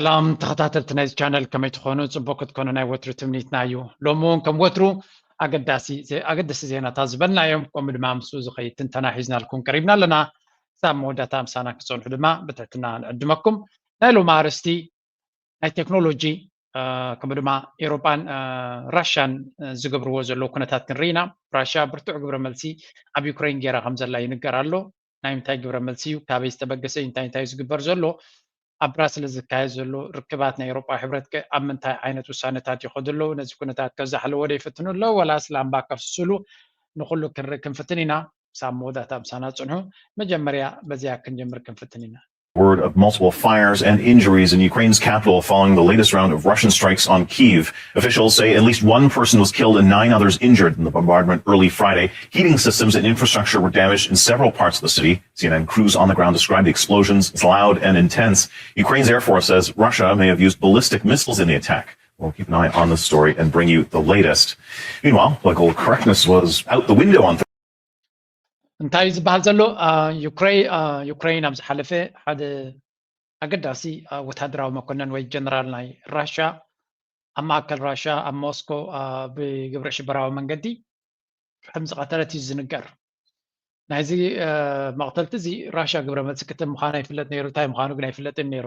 ሰላም ተኸታተልቲ ናይዚ ቻነል፣ ከመይ ትኾኑ? ጽቡቅ ክትኮኑ ናይ ወትሩ ትምኒትና እዩ። ሎሚ እውን ከም ወትሩ ኣገዳሲ ኣገደስቲ ዜናታት ዝበልናዮም፣ ከምኡ ድማ ምስኡ ዝኸይድ ትንተና ሒዝናልኩም ቀሪብና ኣለና። ክሳብ መወዳእታ ምሳና ክትጸንሑ ድማ ብትሕትና ንዕድመኩም። ናይ ሎሚ ኣርእስቲ ናይ ቴክኖሎጂ፣ ከምኡ ድማ ኤውሮጳን ራሽያን ዝገብርዎ ዘለዉ ኩነታት ክንርኢ ኢና። ራሽያ ብርቱዕ ግብረ መልሲ ኣብ ዩክሬን ገይራ ከም ዘላ ይንገር ኣሎ። ናይ ምንታይ ግብረ መልሲ እዩ? ካበይ ዝተበገሰ እዩ? እንታይ እንታይ እዩ ዝግበር ዘሎ? ኣብ ብራስለስ ዝካየድ ዘሎ ርክባት ናይ ኤውሮጳ ሕብረት ከ ኣብ ምንታይ ዓይነት ውሳነታት ይኸዱ ኣለዉ? ነዚ ኩነታት ከዛሕልዎ ዶ ይፍትኑ ኣለዉ? ወላስ ላምባ ከፍስስሉ? ንኹሉ ክንርኢ ክንፍትን ኢና። ክሳብ መወዳእታ ምሳና ጽንሑ። መጀመርያ በዚኣ ክንጀምር ክንፍትን ኢና። Word of multiple fires and injuries in Ukraine's capital following the latest round of Russian strikes on Kyiv. Officials say at least one person was killed and nine others injured in the bombardment early Friday. Heating systems and infrastructure were damaged in several parts of the city. C N N crews on the ground described the explosions as loud and intense. Ukraine's Air Force says Russia may have used ballistic missiles in the attack. We'll keep an eye on this story and bring you the latest. Meanwhile, political correctness was out the window on Thursday. እንታይ እዩ ዝበሃል ዘሎ? ዩክሬን ኣብ ዝሓለፈ ሓደ ኣገዳሲ ወታደራዊ መኮነን ወይ ጀነራል ናይ ራሽያ ኣብ ማእከል ራሽያ ኣብ ሞስኮ ብግብረ ሽበራዊ መንገዲ ከም ዝቐተለት እዩ ዝንገር። ናይዚ መቕተልቲ እዚ ራሽያ ግብረ መልሲ ክትህብ ምዃና ይፍለጥ ነይሩ። እንታይ ምዃኑ ግን ኣይፍለጥን ነይሩ።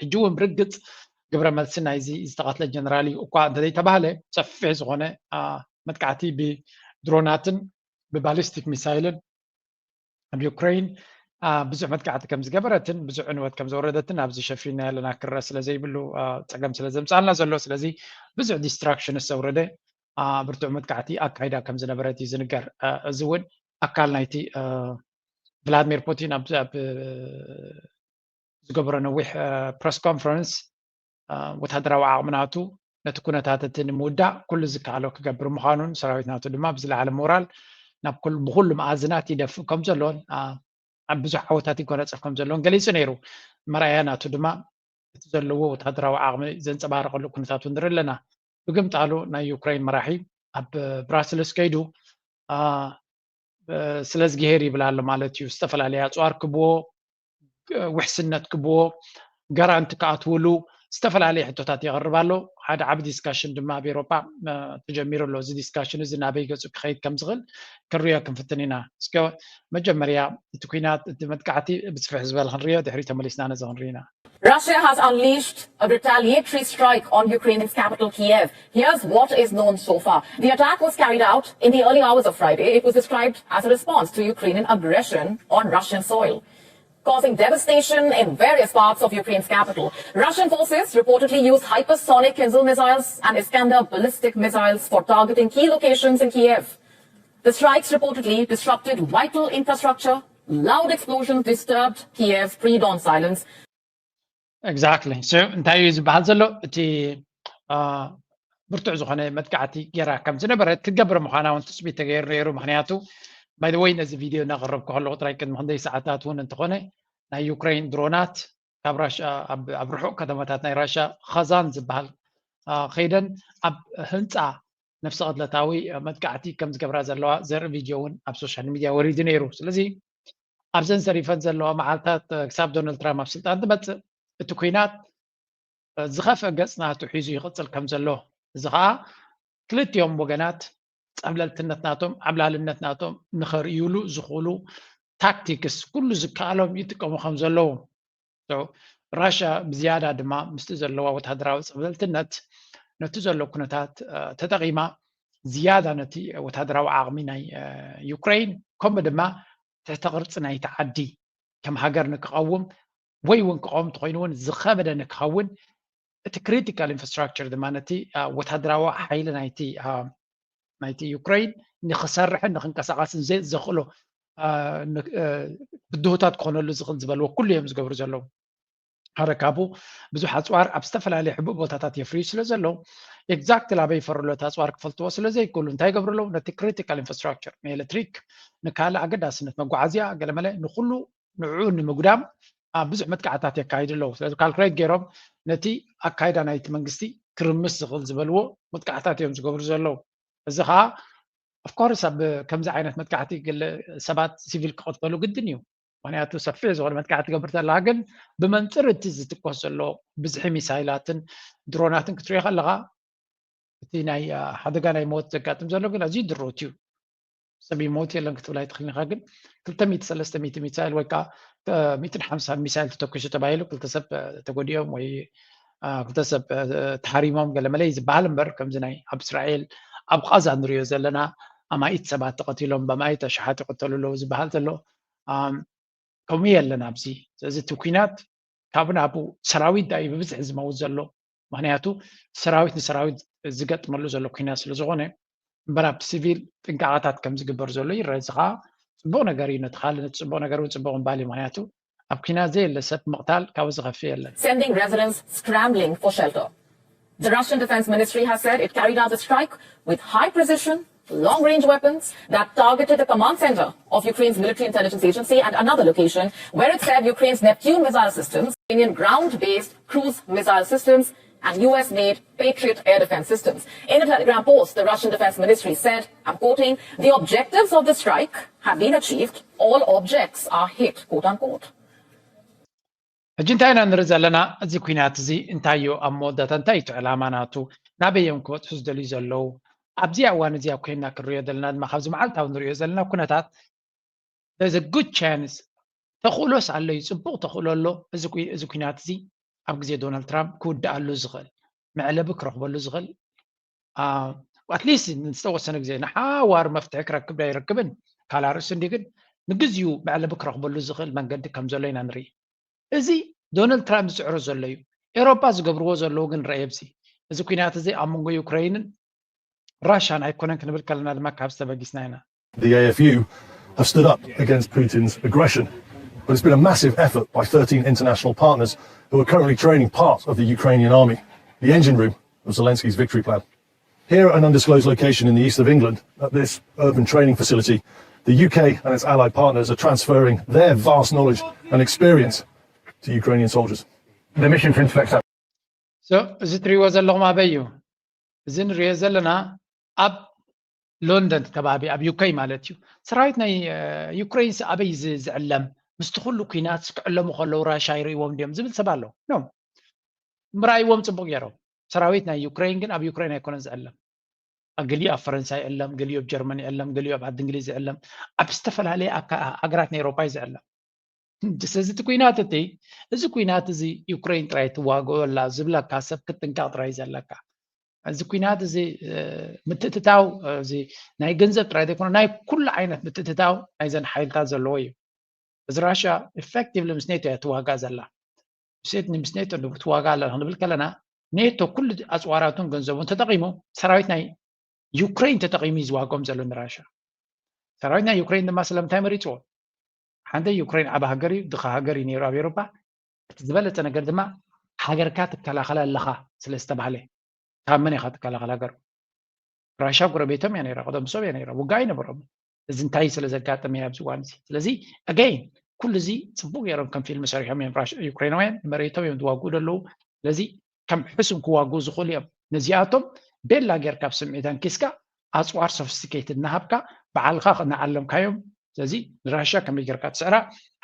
ሕጂ እውን ብርግጽ ግብረ መልሲ ናይዚ ዝተቐትለ ጀነራል እዩ እኳ እንተዘይተባህለ፣ ሰፊሕ ዝኾነ መጥቃዕቲ ብድሮናትን ብባሊስቲክ ሚሳይልን ኣብ ዩክሬን ብዙሕ መጥቃዕቲ ከም ዝገበረትን ብዙሕ ዕንወት ከም ዘውረደትን ኣብዚ ሸፊና ያለና ክረ ስለ ዘይብሉ ጸገም ስለ ዘምጻልና ዘሎ። ስለዚ ብዙሕ ዲስትራክሽን ዘውረደ፣ ብርቱዕ መጥቃዕቲ ኣካይዳ ከም ዝነበረት እዩ ዝንገር። እዚ እውን ኣካል ናይቲ ቭላድሚር ፑቲን ኣብ ዝገበሮ ነዊሕ ፕረስ ኮንፈረንስ፣ ወታደራዊ ዓቕሚ ናቱ ነቲ ኩነታት እቲ ንምውዳእ ኩሉ ዝከኣሎ ክገብር ምዃኑን ሰራዊት ናቱ ድማ ብዝለዓለ ሞራል ናብ ብኩሉ መኣዝናት ይደፍእ ከም ዘሎን ኣብ ብዙሕ ዓወታት ይጎናጸፍ ከም ዘሎን ገሊጹ ነይሩ። መርኣያ ናቱ ድማ እቲ ዘለዎ ወታደራዊ ዓቕሚ ዘንጸባርቐሉ ኩነታት እውን ንርኢ ኣለና። ብግምጣሉ ናይ ዩክሬን መራሒ ኣብ ብራስልስ ከይዱ ስለ ዝግሄር ይብል ኣሎ ማለት እዩ። ዝተፈላለየ ኣፅዋር ክብዎ፣ ውሕስነት ክብዎ፣ ጋራንቲ ክኣትውሉ ዝተፈላለየ ሕቶታት የቕርብ ኣሎ። ሓደ ዓቢ ዲስካሽን ድማ ኣብ ኤውሮጳ ተጀሚሩ ኣሎ። እዚ ዲስካሽን እዚ ናበይ ገጹ ክኸይድ ከም ዝኽእል ክንሪኦ ክንፍትን ኢና። እስከ መጀመርያ እቲ ኲናት፣ እቲ መጥቃዕቲ ብስፍሕ ዝበለ ክንሪኦ፣ ድሕሪ ተመሊስና ነዚ ክንርኢ ኢና። Russia has unleashed a retaliatory strike on Ukraine's capital, Kiev. Here's what is known so far. The attack was carried out in the early hours of Friday. It was described as a response to Ukrainian aggression on Russian soil, causing devastation in various parts of Ukraine's capital. Russian forces reportedly used hypersonic Kinzhal missiles and Iskander ballistic missiles for targeting key locations in Kiev. The strikes reportedly disrupted vital infrastructure. Loud explosions disturbed Kiev's pre-dawn silence. Exactly. So እንታይ እዩ ዝበሃል ዘሎ? እቲ ብርቱዕ ዝኾነ መጥቃዕቲ ገይራ ከም ዝነበረት ክትገብር ምዃና እውን ትፅቢት ተገይሩ ነይሩ። ምክንያቱ፣ by the way፣ ነዚ ቪድዮ እናቐረብኩ ከለኹ ጥራይ ቅድሚ ክንደይ ሰዓታት እውን እንተኾነ ናይ ዩክሬን ድሮናት ካብ ራሽያ ኣብ ርሑቕ ከተማታት ናይ ራሽያ ኸዛን ዝበሃል ከይደን ኣብ ህንፃ ነፍሰ ቅትለታዊ መጥቃዕቲ ከም ዝገብራ ዘለዋ ዘርኢ ቪድዮ እውን ኣብ ሶሻል ሚድያ ወሪዱ ነይሩ። ስለዚ ኣብዘን ዘሪፈን ዘለዋ መዓልታት ክሳብ ዶናልድ ትራምፕ ኣብ ስልጣን ዝመፅእ እቲ ኲናት ዝኸፍአ ገፅ ናቱ ሒዙ ይቕፅል ከም ዘሎ፣ እዚ ከዓ ክልቲኦም ወገናት ፀብለልትነት ናቶም፣ ዓብላልነት ናቶም ንኸርእዩሉ ዝኽእሉ ታክቲክስ ኩሉ ዝከኣሎም ይጥቀሙ ከም ዘለዉ፣ ራሽያ ብዝያዳ ድማ ምስቲ ዘለዋ ወታደራዊ ፀብለልትነት ነቲ ዘሎ ኩነታት ተጠቒማ ዝያዳ ነቲ ወታደራዊ ዓቕሚ ናይ ዩክሬን ከምኡ ድማ ትሕተ ቅርፂ ናይቲ ዓዲ ከም ሃገር ንክቐውም ወይ እውን ክቐውም እንተኮይኑ እውን ዝኸበደ ንክኸውን እቲ ክሪቲካል ኢንፍራስትራክቸር ድማ ነቲ ወታደራዊ ሓይሊ ናይቲ ናይቲ ዩክሬን ንክሰርሕን ንክንቀሳቀስን ዘ- ዘኽእሎ ብድሆታት ክኾነሉ ዝኽእል ዝበልዎ ኩሉ እዮም ዝገብሩ ዘለዉ። ሓደ ካብኡ ብዙሕ ኣፅዋር ኣብ ዝተፈላለየ ሕቡእ ቦታታት የፍርዩ ስለ ዘለዉ ኤግዛክትሊ ኣበይ ይፈርሎ እቲ ኣፅዋር ክፈልጥዎ ስለ ዘይክእሉ እንታይ ይገብሩ ኣለዉ? ነቲ ክሪቲካል ኢንፍራስትራክቸር ንኤሌክትሪክ ንካልእ ኣገዳስነት መጓዓዝያ ገለመለ ንኩሉ ንዕኡ ንምጉዳም ኣብ ብዙሕ መጥቃዕታት የካይዱ ኣለዉ። ስለዚ ካልኩሌት ገይሮም ነቲ ኣካይዳ ናይቲ መንግስቲ ክርምስ ዝኽእል ዝበልዎ መጥቃዕታት እዮም ዝገብሩ ዘለዉ። እዚ ከዓ ኦፍኮርስ ኣብ ከምዚ ዓይነት መጥቃዕቲ ገለ ሰባት ሲቪል ክቐተሉ ግድን እዩ። ምክንያቱ ሰፊሕ ዝኾነ መጥቃዕቲ ትገብር ተላ ግን ብመንፅር እቲ ዝትኮስ ዘሎ ብዝሒ ሚሳይላትን ድሮናትን ክትሪኦ ከለካ እቲ ናይ ሓደጋ ናይ ሞት ዘጋጥም ዘሎ ግን ኣዝዩ ድሩት እዩ። ሰብ ይሞት የለን ክትብል ኣይትኽልኒኻ ግን ክልተ ሚእቲ ሰለስተ ሚእቲ ሚሳይል ወይ ከዓ ሚእትን ሓምሳን ሚሳይል ተተኩሱ ተባሂሉ ክልተ ሰብ ተጎዲኦም ወይ ክልተ ሰብ ተሓሪሞም ገለመለ ዝበሃል እምበር ከምዚ ናይ ኣብ እስራኤል ኣብ ቃዛ ንሪኦ ዘለና ኣማኢት ሰባት ተቐቲሎም በማኢት ኣሽሓት ይቐተሉ ኣለዉ ዝበሃል ዘሎ ከምኡ የለን ኣብዚ። ስለዚ እቲ ኩናት ካብ ናብኡ ሰራዊት ዳዩ ብብዝሒ ዝመውት ዘሎ ምክንያቱ ሰራዊት ንሰራዊት ዝገጥመሉ ዘሎ ኩናት ስለዝኾነ እምበር ኣብ ሲቪል ጥንቃቐታት ከም ዝግበር ዘሎ ይረአ። እዚ ከዓ ፅቡቕ ነገር እዩ። ነቲ ካልእ ነቲ ፅቡቕ ነገር እውን ፅቡቕ ምባል እዩ። ምክንያቱ ኣብ ኩናት ዘየለ ሰብ ምቕታል ካብኡ ዝኸፍእ የለን። Sending residents scrambling for shelter. The Russian Defense Ministry has said it carried out a strike with high precision, long range weapons that targeted the command center of Ukraine's military intelligence agency and another location where it said Ukraine's Neptune missile systems, Ukrainian ground based cruise missile systems, and U S made Patriot air defense systems. In a telegram post, the Russian Defense Ministry said, I'm quoting, the objectives of the strike have been achieved, all objects are hit, quote unquote. ሕጂ እንታይ ኢና ንርኢ ዘለና? እዚ ኩናት እዚ እንታይ እዩ ኣብ መወዳእታ እንታይ እዩ ዕላማ ናቱ? ናበይ እዮም ክበፅሑ ዝደልዩ ዘለዉ? ኣብዚ እዋን እዚኣ ኮይና ክንሪኦ ዘለና ድማ ካብዚ መዓልታዊ ንሪኦ ዘለና ኩነታት there's a good chance ተኽእሎስ ኣሎ እዩ፣ ፅቡቕ ተኽእሎ ኣሎ። እዚ ኩናት እዚ ኣብ ግዜ ዶናልድ ትራምፕ ክውድኣሉ ዝኽእል መዕለቢ ክረኽበሉ ዝኽእል ኣትሊስት ዝተወሰነ ግዜ ንሓዋር መፍትሒ ክረክብ ዶ ኣይረክብን ካልኣ ርእሲ እንዲ ግን ንግዚኡ መዕለቢ ክረኽበሉ ዝኽእል መንገዲ ከም ዘሎ ኢና ንርኢ። እዚ ዶናልድ ትራምፕ ዝፅዕሮ ዘሎ እዩ። ኤሮፓ ዝገብርዎ ዘለዉ ግን ረእየ ኣብዚ እዚ ኩናት እዚ ኣብ መንጎ ዩክረይንን ራሻን ኣይኮነን ክንብል ከለና ድማ ካብ ዝተበጊስና ኢና። The A F U have stood up against Putin's aggression, but it's been a massive effort by thirteen international partners who are currently training part of the Ukrainian army, the engine room of Zelensky's victory plan. Here at an undisclosed location in the east of England, at this urban training facility, the U K and its allied partners are transferring their vast knowledge and experience to Ukrainian soldiers. The mission for Interflex እዚ ትሪእዎ ዘለኹም ኣበይ እዩ? እዚ ንሪኦ ዘለና ኣብ ሎንደን ከባቢ ኣብ ዩከይ ማለት እዩ። ሰራዊት ናይ ዩክሬን ኣበይ ዝዕለም ምስቲ ኩሉ ኩናት ክዕለሙ ከለዉ ራሻ ይርእዎም ድዮም ዝብል ሰብ ኣሎ። ኖ ምርኣይዎም ፅቡቅ ገይሮም። ሰራዊት ናይ ዩክሬን ግን ኣብ ዩክሬን ኣይኮነን ዝዕለም። ገሊኡ ኣብ ፈረንሳይ ይዕለም፣ ገሊኡ ኣብ ጀርመን ይዕለም፣ ገሊኡ ኣብ ዓዲ እንግሊዝ ይዕለም፣ ኣብ ዝተፈላለየ ሃገራት ናይ ኤሮፓ እዩ ዝዕለም። ስለዚ እቲ ኩናት እቲ እዚ ኩናት እዚ ዩክሬን ጥራይ ትዋግኦ ኣላ ዝብለካ ሰብ ክትጥንቀቕ ጥራይ ዘለካ። እዚ ኩናት እዚ ምትእትታው እዚ ናይ ገንዘብ ጥራይ ዘይኮነ ናይ ኩሉ ዓይነት ምትእትታው ናይዘን ሓይልታት ዘለዎ እዩ። እዚ ራሽያ ኢፌክቲቭሊ ምስ ኔቶ እያ ትዋጋእ ዘላ። ምስ ኔቶ ትዋጋእ ኣላ ክንብል ከለና ኔቶ ኩሉ ኣፅዋራቱን ገንዘቡን ተጠቒሙ ሰራዊት ናይ ዩክሬን ተጠቒሙ እዩ ዝዋግኦም ዘሎ ንራሽያ። ሰራዊት ናይ ዩክሬን ድማ ስለምንታይ መሪፅዎ? ሓንደ ዩክሬን ዓቢ ሃገር እዩ፣ ድኻ ሃገር እዩ ነይሩ ኣብ ኤሮፓ። እቲ ዝበለፀ ነገር ድማ ሃገርካ ትከላኸል ኣለኻ ስለ ዝተባህለ። ካብ መን ኢኻ ትከላኸል ሃገር? ራሽያ ጎረቤቶም እያ ነይራ፣ ቀደም ሰብ እያ ነይራ፣ ውግእ ኣይነበሮም። እዚ እንታይ ስለ ዘጋጠመ እያ ኣብዚ እዋን እዚ። ስለዚ ኣገይን ኩሉ እዚ ፅቡቅ ገይሮም ከም ፊልም ሰሪሖም እዮም ራሽ- ዩክሬናውያን ንመሬቶም እዮም ዝዋግኡ ዘለዉ። ስለዚ ከም ሕሱም ክዋግኡ ዝኽእሉ እዮም። ነዚኣቶም ቤላ ጌርካ ኣብ ስምዒት ኣንኪስካ ኣፅዋር ሶፊስቲኬትድ እናሃብካ ባዕልኻ እናዓለምካዮም። ስለዚ ንራሽያ ከመይ ጌርካ ትስዕራ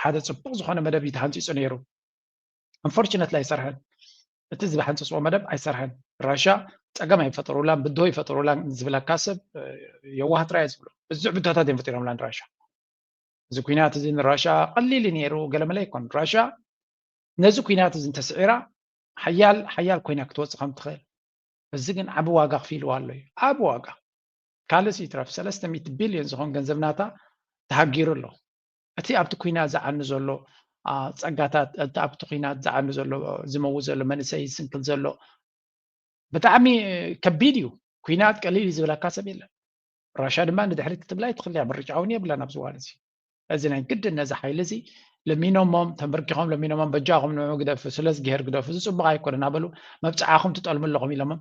ሓደ ፅቡቅ ዝኾነ መደብ እዩ ተሃንፂፁ ነይሩ። ኣንፎርችነትሊ ኣይሰርሐን። እቲ ዝሃንፀፅዎ መደብ ኣይሰርሐን። ራሽያ ፀገም ኣይፈጠሩላን ብድሆ ይፈጠሩላን ዝብለካ ሰብ የዋህ ጥራይ ዝብሎ ብዙሕ ብድሆታት እዮም ፈጢሮምላ ንራሽያ። እዚ ኩናት እዚ ንራሽያ ቀሊል ነይሩ ገለመለ ኣይኮን። ራሽያ ነዚ ኩናት እዚ እንተስዒራ ሓያል ሓያል ኮይና ክትወፅእ ከም ትኽእል እዚ ግን ዓቢ ዋጋ ክፊልዋ ኣሎ እዩ። ዓቢ ዋጋ ካልእ ይትረፍ ሰለስተ ሚእቲ ቢልዮን ዝኾን ገንዘብ ናታ ተሃጊሩ ኣሎ። እቲ ኣብቲ ኩናት ዝዓኑ ዘሎ ጸጋታት፣ እቲ ኣብቲ ኩናት ዝዓኑ ዘሎ፣ ዝመውት ዘሎ መንእሰይ፣ ዝስንክል ዘሎ ብጣዕሚ ከቢድ እዩ። ኩናት ቀሊል እዩ ዝብለካ ሰብ የለን። ራሽያ ድማ ንድሕሪት ክትብላ ኣይትኽእል እያ፣ ምርጫ እውን የብላን ኣብዚ እዋን እዚ። እዚ ናይ ግድን ነዚ ሓይሊ እዚ ለሚኖሞም፣ ተንበርኪኾም ለሚኖሞም፣ በጃኹም ንዑ ግደፉ፣ ስለ እግዚኣብሄር ግደፉ፣ እዚ ጽቡቕ ኣይኮነን እናበሉ መብጽዓኹም ትጠልሙ ኣለኹም ኢሎሞም።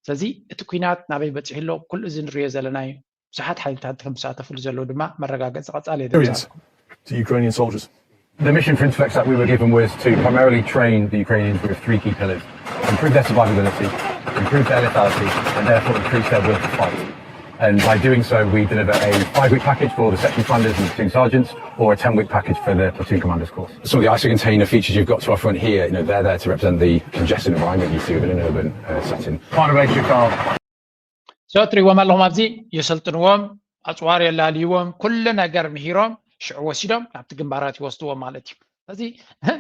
ስለዚ እቲ ኩናት ናበይ በጺሑ ኣሎ? ኩሉ እዚ ንርእዮ ዘለና እዩ። ብዙሓት ሓይልታት ከም ዝሳተፍሉ ዘለዉ ድማ መረጋገጺ ቀጻሊ የድልየና። To Ukrainian soldiers. The mission for Interflex that we were given was to primarily train the Ukrainians with three key pillars: improve their survivability, improve their lethality, and therefore increase their will to fight. And by doing so, we deliver a five-week package for the section commanders and platoon sergeants, or a ten-week package for the platoon commanders course. Some of the ISO container features you've got to our front here, you know, they're there to represent the congested environment you see within an urban uh, setting. Final relationship are So እትሪእዎም ኣለኹም ኣብዚ የሰልጥንዎም፣ ኣፅዋር የላልይዎም፣ ኩሉ ነገር ምሂሮም ሽዑ ወሲዶም ናብቲ ግንባራት ይወስድዎም ማለት እዩ። እዚ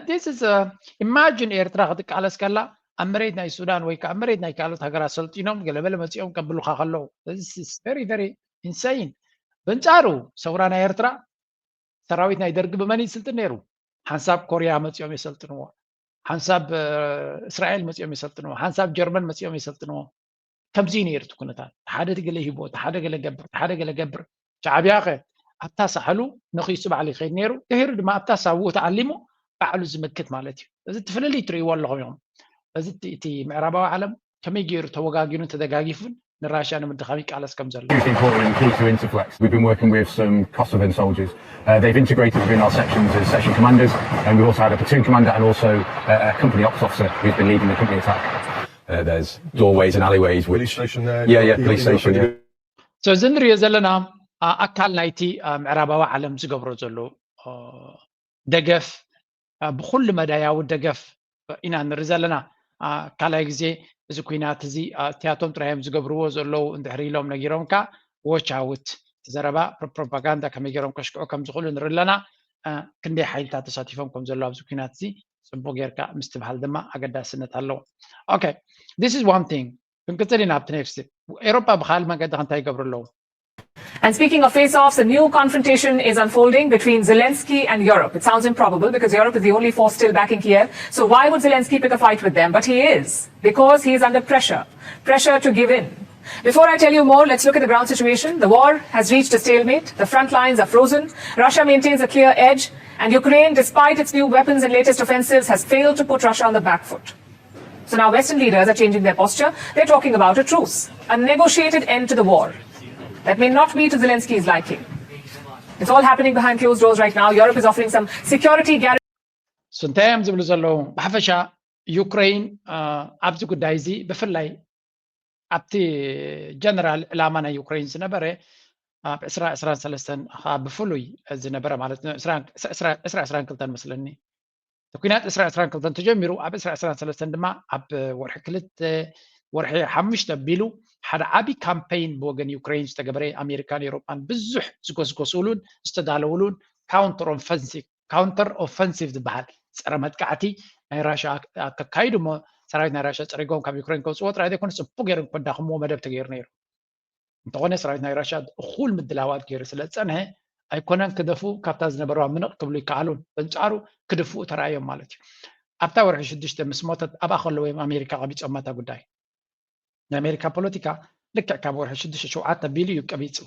this is imagine ኤርትራ ክትቃለስ ከላ ኣብ መሬት ናይ ሱዳን ወይ ከዓ ኣብ መሬት ናይ ካልኦት ሃገራት ሰልጢኖም ገለበለ መፂኦም ከብሉካ ከለዉ very very insane። በንፃሩ ሰውራ ናይ ኤርትራ ሰራዊት ናይ ደርጊ ብመን ይስልጥን ነይሩ? ሓንሳብ ኮርያ መፂኦም የሰልጥንዎ፣ ሓንሳብ እስራኤል መፂኦም የሰልጥንዎ፣ ሓንሳብ ጀርመን መፂኦም የሰልጥንዎ። ከምዚ ነይሩ እቲ ኩነታት። ሓደ ገለ ሂቦ፣ ሓደ ገለ ገብር፣ ሓደ ገለ ገብር። ሻዕብያ ከ ኣብታ ሳሕሉ ነኺሱ ባዕሉ ይኸይድ ነይሩ። ድሕሩ ድማ ኣብታ ሳቡ ተዓሊሙ ባዕሉ ዝምክት ማለት እዩ። እዚ እቲ ፍልልይ ትርእይዎ ኣለኹም ኢኹም። እዚ እቲ ምዕራባዊ ዓለም ከመይ ገይሩ ተወጋጊኑን ተደጋጊፉን ንራሽያ ንምድኻም ይቃለስ ከም ዘሎ። Hugely important and key to Interflex. We've been working with some Kosovan soldiers. Uh, they've integrated within our sections as section commanders, and we've also had a platoon commander and also uh, a company ops officer who's been leading the company attack. Uh, there's doorways and alleyways. Which, Police station there. Yeah, yeah, you- police you- station. you- Yeah. So እዚ ንሪኦ ዘለና ኣካል ናይቲ ምዕራባዊ ዓለም ዝገብሮ ዘሎ ደገፍ ብኩሉ መዳያዊ ደገፍ ኢና ንርኢ ዘለና። ካልኣይ ግዜ እዚ ኩናት እዚ እቲያቶም ጥራይ እዮም ዝገብርዎ ዘለዉ እንድሕር ኢሎም ነጊሮምካ፣ ዎች ኣውት፣ እቲ ዘረባ ፕሮፓጋንዳ ከመይ ገይሮም ከሽክዑ ከም ዝኽእሉ ንርኢ ኣለና። ክንደይ ሓይልታት ተሳቲፎም ከም ዘለዉ ኣብዚ ኩናት እዚ ጽቡቕ ጌርካ ምስትብሃል ድማ ኣገዳስነት ኣለዎ። Okay, this is one thing. ክንቅጽል ኢና ኣብቲ ኔክስት። ኤሮጳ ብኻልእ መገዲ እንታይ ይገብሩ ኣለዉ? And speaking of face-offs, a new confrontation is unfolding between Zelensky and Europe. It sounds improbable because Europe is the only force still backing Kiev. So why would Zelensky pick a fight with them? But he is, because he is under pressure. Pressure to give in. Before I tell you more, let's look at the ground situation. The war has reached a stalemate. The front lines are frozen. Russia maintains a clear edge. And Ukraine, despite its new weapons and latest offensives, has failed to put Russia on the back foot. So now Western leaders are changing their posture. They're talking about a truce, a negotiated end to the war. That may not be to Zelensky's liking. It's all happening behind closed doors right now. Europe is offering some security guarantees. እንታይ እዮም ዝብሉ ዘለዉ? ብሓፈሻ ዩክሬን ኣብዚ ጉዳይ እዚ ብፍላይ ኣብቲ ጀነራል ዕላማ ናይ ዩክሬን ዝነበረ ኣብ ዕስራ ዕስራን ሰለስተን ከዓ ብፍሉይ ዝነበረ ማለት ዕስራ ዕስራን ክልተን መስለኒ እቲ ኩናት ዕስራ ዕስራን ክልተን ተጀሚሩ ኣብ ዕስራ ዕስራን ሰለስተን ድማ ኣብ ወርሒ ክልተ ወርሒ ሓሙሽተ ኣቢሉ ሓደ ዓቢ ካምፔይን ብወገን ዩክሬን ዝተገበረ ኣሜሪካን ኤውሮጳን ብዙሕ ዝጎስጎስሉን ዝተዳለውሉን ካውንተር ኦፈንሲቭ ካውንተር ኦፈንሲቭ ዝበሃል ጸረ መጥቃዕቲ ናይ ራሽያ ከካይዱ እሞ ሰራዊት ናይ ራሽያ ጸሪጎም ካብ ዩክሬን ከውፅዎ ጥራይ ዘይኮነ ፅቡቅ ገይሮም ከዳኽምዎ መደብ ተገይሩ ነይሩ። እንተኾነ ሰራዊት ናይ ራሽያ እኹል ምድላዋት ገይሩ ስለ ዝጸንሐ ኣይኮነን ክደፉ ካብታ ዝነበረዋ ምንቕ ክብሉ ይከኣሉን በንጻሩ ክድፍኡ ተራእዮም ማለት እዩ። ኣብታ ወርሒ ሽዱሽተ ምስ ሞተት ኣብኣ ከለዉ እዮም ኣሜሪካ ቀቢጾማ እታ ጉዳይ። ናይ ኣሜሪካ ፖለቲካ ልክዕ ካብ ወርሒ ሽዱሽተ ሸውዓተ ኣቢሉ እዩ ቀቢጹ።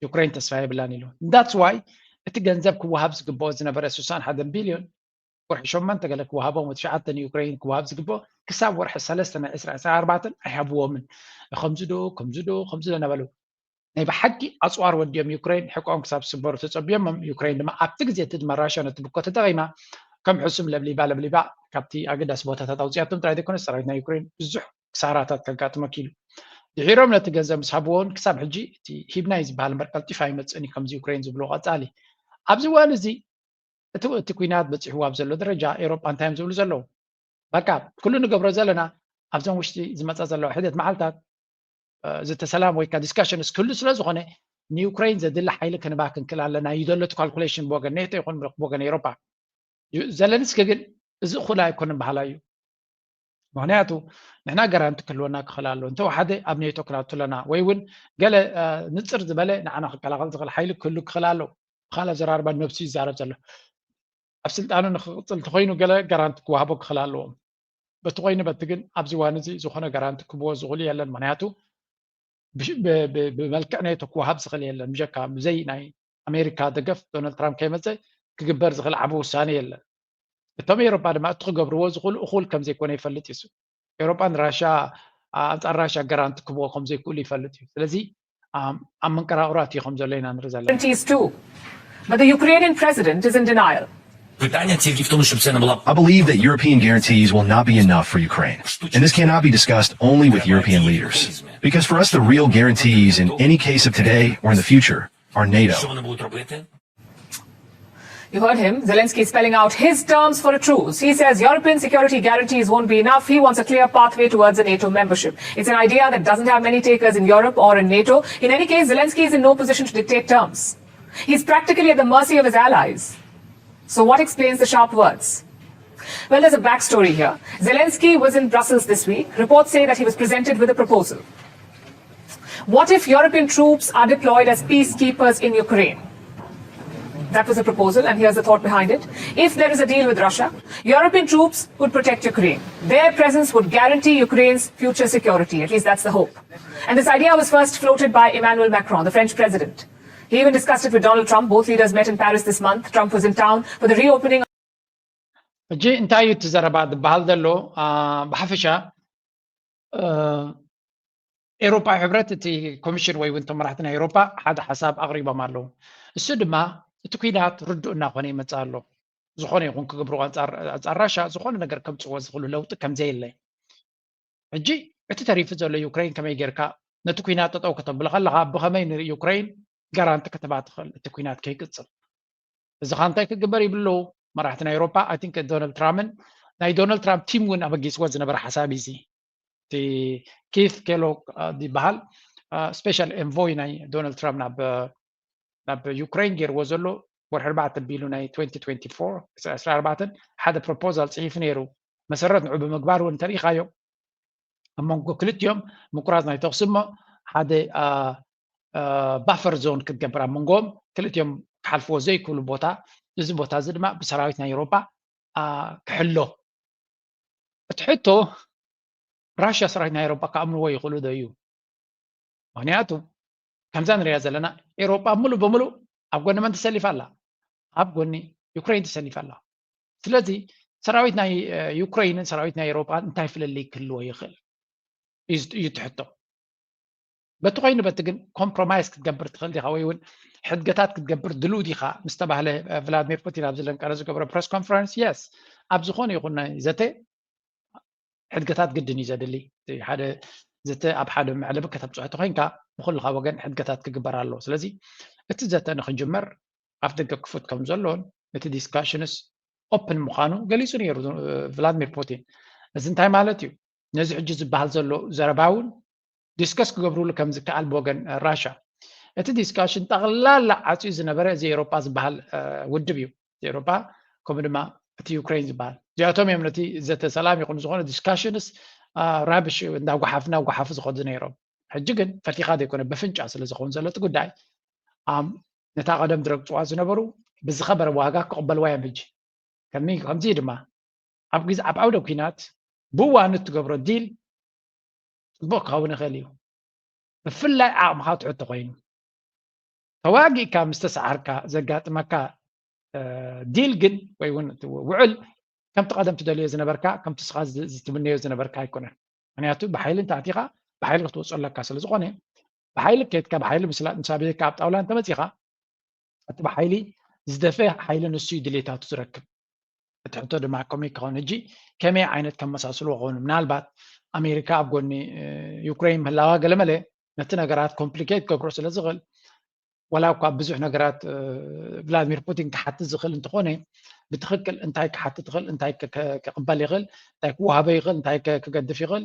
ዩክሬን ተስፋ የብላን ኢሉ that's why እቲ ገንዘብ ክወሃብ ዝግብኦ ዝነበረ ስሳን ሓደን ቢልዮን ወርሒ ሸሞንተ ገለ ክወሃቦም ትሽዓተ ንዩክሬን ክወሃብ ዝግብኦ ክሳብ ወርሒ ሰለስተ ናይ ዕስራ ዕስራ ኣርባዕተን ኣይሃብዎምን። ከምዚ ዶ ከምዚ ዶ ከምዚ ዶ እናበሉ ናይ ብሓቂ ኣፅዋር ወዲኦም ዩክሬን ሕቆም ክሳብ ዝስበሩ ተፀቢዮሞም። ዩክሬን ድማ ኣብቲ ግዜ እቲ ድማ ራሽያ ነቲ ብኮ ተጠቒማ ከም ሕሱም ለብሊባ ለብሊባ ካብቲ ኣገዳሲ ቦታታት ኣውፅያቶም ጥራይ ዘይኮነስ ሰራዊት ናይ ዩክሬን ብዙሕ ክሳራታት ከጋጥሞ ክኢሉ። ድሒሮም ነቲ ገንዘብ ምስ ሃብዎ እውን ክሳብ ሕጂ እቲ ሂብናይ ዝበሃል እምበር ቀልጢፉ ኣይመፅእን እዩ ከምዚ ዩክሬን ዝብልዎ ቀፃሊ ኣብዚ እዋን እዚ እቲ እቲ ኩናት በፂሕዎ ኣብ ዘሎ ደረጃ ኤውሮጳ እንታይ እዮም ዝብሉ ዘለዉ? በቃ ኩሉ ንገብሮ ዘለና ኣብዞም ውሽጢ ዝመፃ ዘለዋ ሒደት መዓልታት ዝተሰላም ወይ ከዓ ዲስካሽንስ ክህሉ ስለ ዝኾነ ንዩክሬን ዘድሊ ሓይሊ ክንባ ክንክእል ኣለና እዩ ዘሎ እቲ ካልኩሌሽን ብወገን ኔቶ ይኹን ብወገን ኤውሮጳ። ዘለንስኪ ግን እዚ እኹል ኣይኮነን በሃላይ እዩ። ምክንያቱ ንሕና ጋራንቲ ክህልወና ክኽእል ኣሎ እንተወሓደ ኣብ ኔቶ ክናቱ ኣለና ወይ እውን ገለ ንፅር ዝበለ ንዓና ክከላኸል ዝኽእል ሓይሊ ክህሉ ክኽእል ኣሎ። ብኻልእ ኣዘራርባ ነብሱ ይዛረብ ዘሎ ኣብ ስልጣኑ ንክቕፅል እንተኮይኑ ገለ ጋራንቲ ክወሃቦ ክኽእል ኣለዎም። በቲ ኮይኑ በቲ ግን ኣብዚ ዋን እዚ ዝኾነ ጋራንቲ ክብዎ ዝኽእሉ የለን። ምክንያቱ ብመልክዕ ኔቶ ክወሃብ ዝኽእል የለን ብጀካ ብዘይ ናይ ኣሜሪካ ደገፍ ዶናልድ ትራምፕ ከይመፀ ክግበር ዝኽእል ዓቢ ውሳነ የለን። እቶም ኤውሮጳ ድማ እቲ ክገብርዎ ዝኽእሉ እኹል ከም ዘይኮነ ይፈልጥ እዩ። ኤውሮጳ ንራሽያ ኣንጻር ራሽያ ጋራንቲ ክብዎ ከም ዘይክእሉ ይፈልጥ እዩ። ስለዚ ኣብ መንቀራቕሮ ኣትዩ ከም ዘሎ ኢና ንርኢ ዘለና። Guarantees too. But the Ukrainian president is in denial. Питання тільки в тому, щоб це не була I believe that European guarantees will not be enough for Ukraine. And this cannot be discussed only with European leaders. Because for us, the real guarantees in any case of today or in the future are NATO. Що вони будуть робити? You heard him. Zelensky spelling out his terms for a truce. He says European security guarantees won't be enough. He wants a clear pathway towards a NATO membership. It's an idea that doesn't have many takers in Europe or in NATO. In any case, Zelensky is in no position to dictate terms. He's practically at the mercy of his allies. So, what explains the sharp words? Well, there's a backstory here. Zelensky was in Brussels this week. Reports say that he was presented with a proposal. What if European troops are deployed as peacekeepers in Ukraine? That was a proposal, and here's the thought behind it. If there is a deal with Russia, European troops would protect Ukraine. Their presence would guarantee Ukraine's future security. At least that's the hope. And this idea was first floated by Emmanuel Macron, the French president. He even discussed it with Donald Trump. Both leaders met in Paris this month. Trump was in town for the reopening ሕጂ እንታይ እዩ እቲ ዘረባ ዝበሃል ዘሎ? ብሓፈሻ ኤውሮጳዊ ሕብረት፣ እቲ ኮሚሽን ወይ እውን እቶም መራሕቲ ናይ ኤውሮጳ ሓደ ሓሳብ ኣቕሪቦም ኣለዉ። እሱ ድማ እቲ ኲናት ርዱእ እናኾነ ይመጽእ ኣሎ። ዝኾነ ይኹን ክገብርዎ ኣንጻር ራሻ ዝኾነ ነገር ከምጽዎ ዝኽእሉ ለውጢ ከምዘየለ፣ ሕጂ እቲ ተሪፉ ዘሎ ዩክሬን ከመይ ጌርካ ነቲ ኲናት ጠጠው ከተብሎ ከለኻ ብኸመይ ንዩክሬን ጋራንቲ ክትባ ትኽእል እቲ ኲናት ከይቅጽል? እዚ ኻ እንታይ ክግበር ይብሉ መራሕቲ ናይ ኤውሮፓ? I think ዶናልድ ትራምፕን ናይ ዶናልድ ትራምፕ ቲም እውን ኣበጊስዎ ዝነበረ ሓሳብ እዩ። እዚ እቲ ኪት ኬሎግ ዝበሃል ስፔሻል ኤንቮይ ናይ ዶናልድ ትራምፕ ናብ ናብ ዩክሬን ገይርዎ ዘሎ ወርሒ ኣርባዕተ ቢሉ ናይ ዕስራን ኣርባዕተን ሓደ ፕሮፖዛል ፅሒፉ ነይሩ። መሰረት ንዑ ብምግባር እውን እንተሪኢኻዮ ኣብ መንጎ ክልቲኦም ምቁራፅ ናይ ተኽሲ እሞ ሓደ ባፈር ዞን ክትገብር ኣብ መንጎም ክልቲኦም ክሓልፍዎ ዘይክእሉ ቦታ፣ እዚ ቦታ እዚ ድማ ብሰራዊት ናይ ኤውሮጳ ክሕሎ። እቲ ሕቶ ራሽያ ሰራዊት ናይ ኤውሮጳ ክኣምንዎ ይኽእሉ ዶ እዩ? ምክንያቱ ከምዛ ንሪኣ ዘለና ኤውሮጳ ሙሉእ ብሙሉእ ኣብ ጎኒ መን ተሰሊፋ ኣላ? ኣብ ጎኒ ዩክሬን ተሰሊፋ ኣላ። ስለዚ ሰራዊት ናይ ዩክሬንን ሰራዊት ናይ ኤውሮጳን እንታይ ፍልልይ ክህልዎ ይኽእል እዩ ትሕቶ። በቲ ኮይኑ በቲ ግን ኮምፕሮማይስ ክትገብር ትኽእል ዲኻ ወይ እውን ሕድገታት ክትገብር ድልው ዲኻ ምስ ተባህለ ቭላድሚር ፑቲን ኣብዚ ለንቀረ ዝገበረ ፕረስ ኮንፈረንስ የስ ኣብ ዝኾነ ይኹን ናይ ዘተ ሕድገታት ግድን እዩ ዘድሊ። ሓደ ዘተ ኣብ ሓደ መዕለቢ ከተብፅሖ ተኮይንካ ብኩልኻ ወገን ሕድገታት ክግበር ኣለዎ። ስለዚ እቲ ዘተ ንክጅመር ኣፍ ደገ ክፉት ከም ዘሎን እቲ ዲስካሽንስ ኦፕን ምዃኑ ገሊፁ ነይሩ ቭላድሚር ፑቲን። እዚ እንታይ ማለት እዩ? ነዚ ሕጂ ዝበሃል ዘሎ ዘረባ እውን ዲስከስ ክገብርሉ ከም ዝከኣል ብወገን ራሻ። እቲ ዲስካሽን ጠቕላላ ዓፅዩ ዝነበረ እዚ ኤውሮጳ ዝበሃል ውድብ እዩ። ኤውሮጳ ከምኡ ድማ እቲ ዩክሬን ዝበሃል እዚኣቶም እዮም ነቲ ዘተ ሰላም ይኹን ዝኾነ ዲስካሽንስ ራብሽ እንዳጓሓፍ እናጓሓፉ ዝኸዱ ነይሮም። ሕጂ ግን ፈቲኻ ዘይኮነ በፍንጫ ስለ ዝኸውን ዘሎ እቲ ጉዳይ ነታ ቀደም ዝረግፅዋ ዝነበሩ ብዝኸበረ ዋጋ ክቕበልዋ እዮም። ሕጂ ከምዚ ድማ ኣብ ግዜ ኣብ ዓውደ ኲናት ብእዋኑ እትገብሮ ዲል ፅቡቕ ክኸውን ይኽእል እዩ። ብፍላይ ዓቕምኻ ትሕቶ ኮይኑ ተዋጊእካ ምስ ተሰዓርካ ዘጋጥመካ ዲል ግን ወይ እውን ውዕል ከምቲ ቀደም ትደልዮ ዝነበርካ ከምቲ ስኻ ዝትምነዮ ዝነበርካ ኣይኮነን። ምክንያቱ ብሓይሊ እንተኣቲኻ ብሓይሊ ክትወፅኦ ኣለካ ስለ ዝኾነ ብሓይሊ ከይድካ ብሓይሊ ምስ ኣበየካ ኣብ ጣውላ እንተመፂኻ እቲ ብሓይሊ ዝደፈ ሓይሊ ንሱ እዩ ድሌታቱ ዝረክብ። እቲ ሕቶ ድማ ከመይ ክኸውን ሕጂ ከመይ ዓይነት ከመሳስልዎ ክኾኑ ምናልባት ኣሜሪካ ኣብ ጎኒ ዩክሬን ምህላዋ ገለመለ ነቲ ነገራት ኮምፕሊኬት ገብሮ ስለ ዝኽእል ዋላ እኳ ብዙሕ ነገራት ቭላድሚር ፑቲን ክሓትት ዝኽእል እንተኾነ ብትኽክል እንታይ ክሓትት ይኽእል እንታይ ክቕበል ይኽእል እንታይ ክወሃበ ይኽእል እንታይ ክገድፍ ይኽእል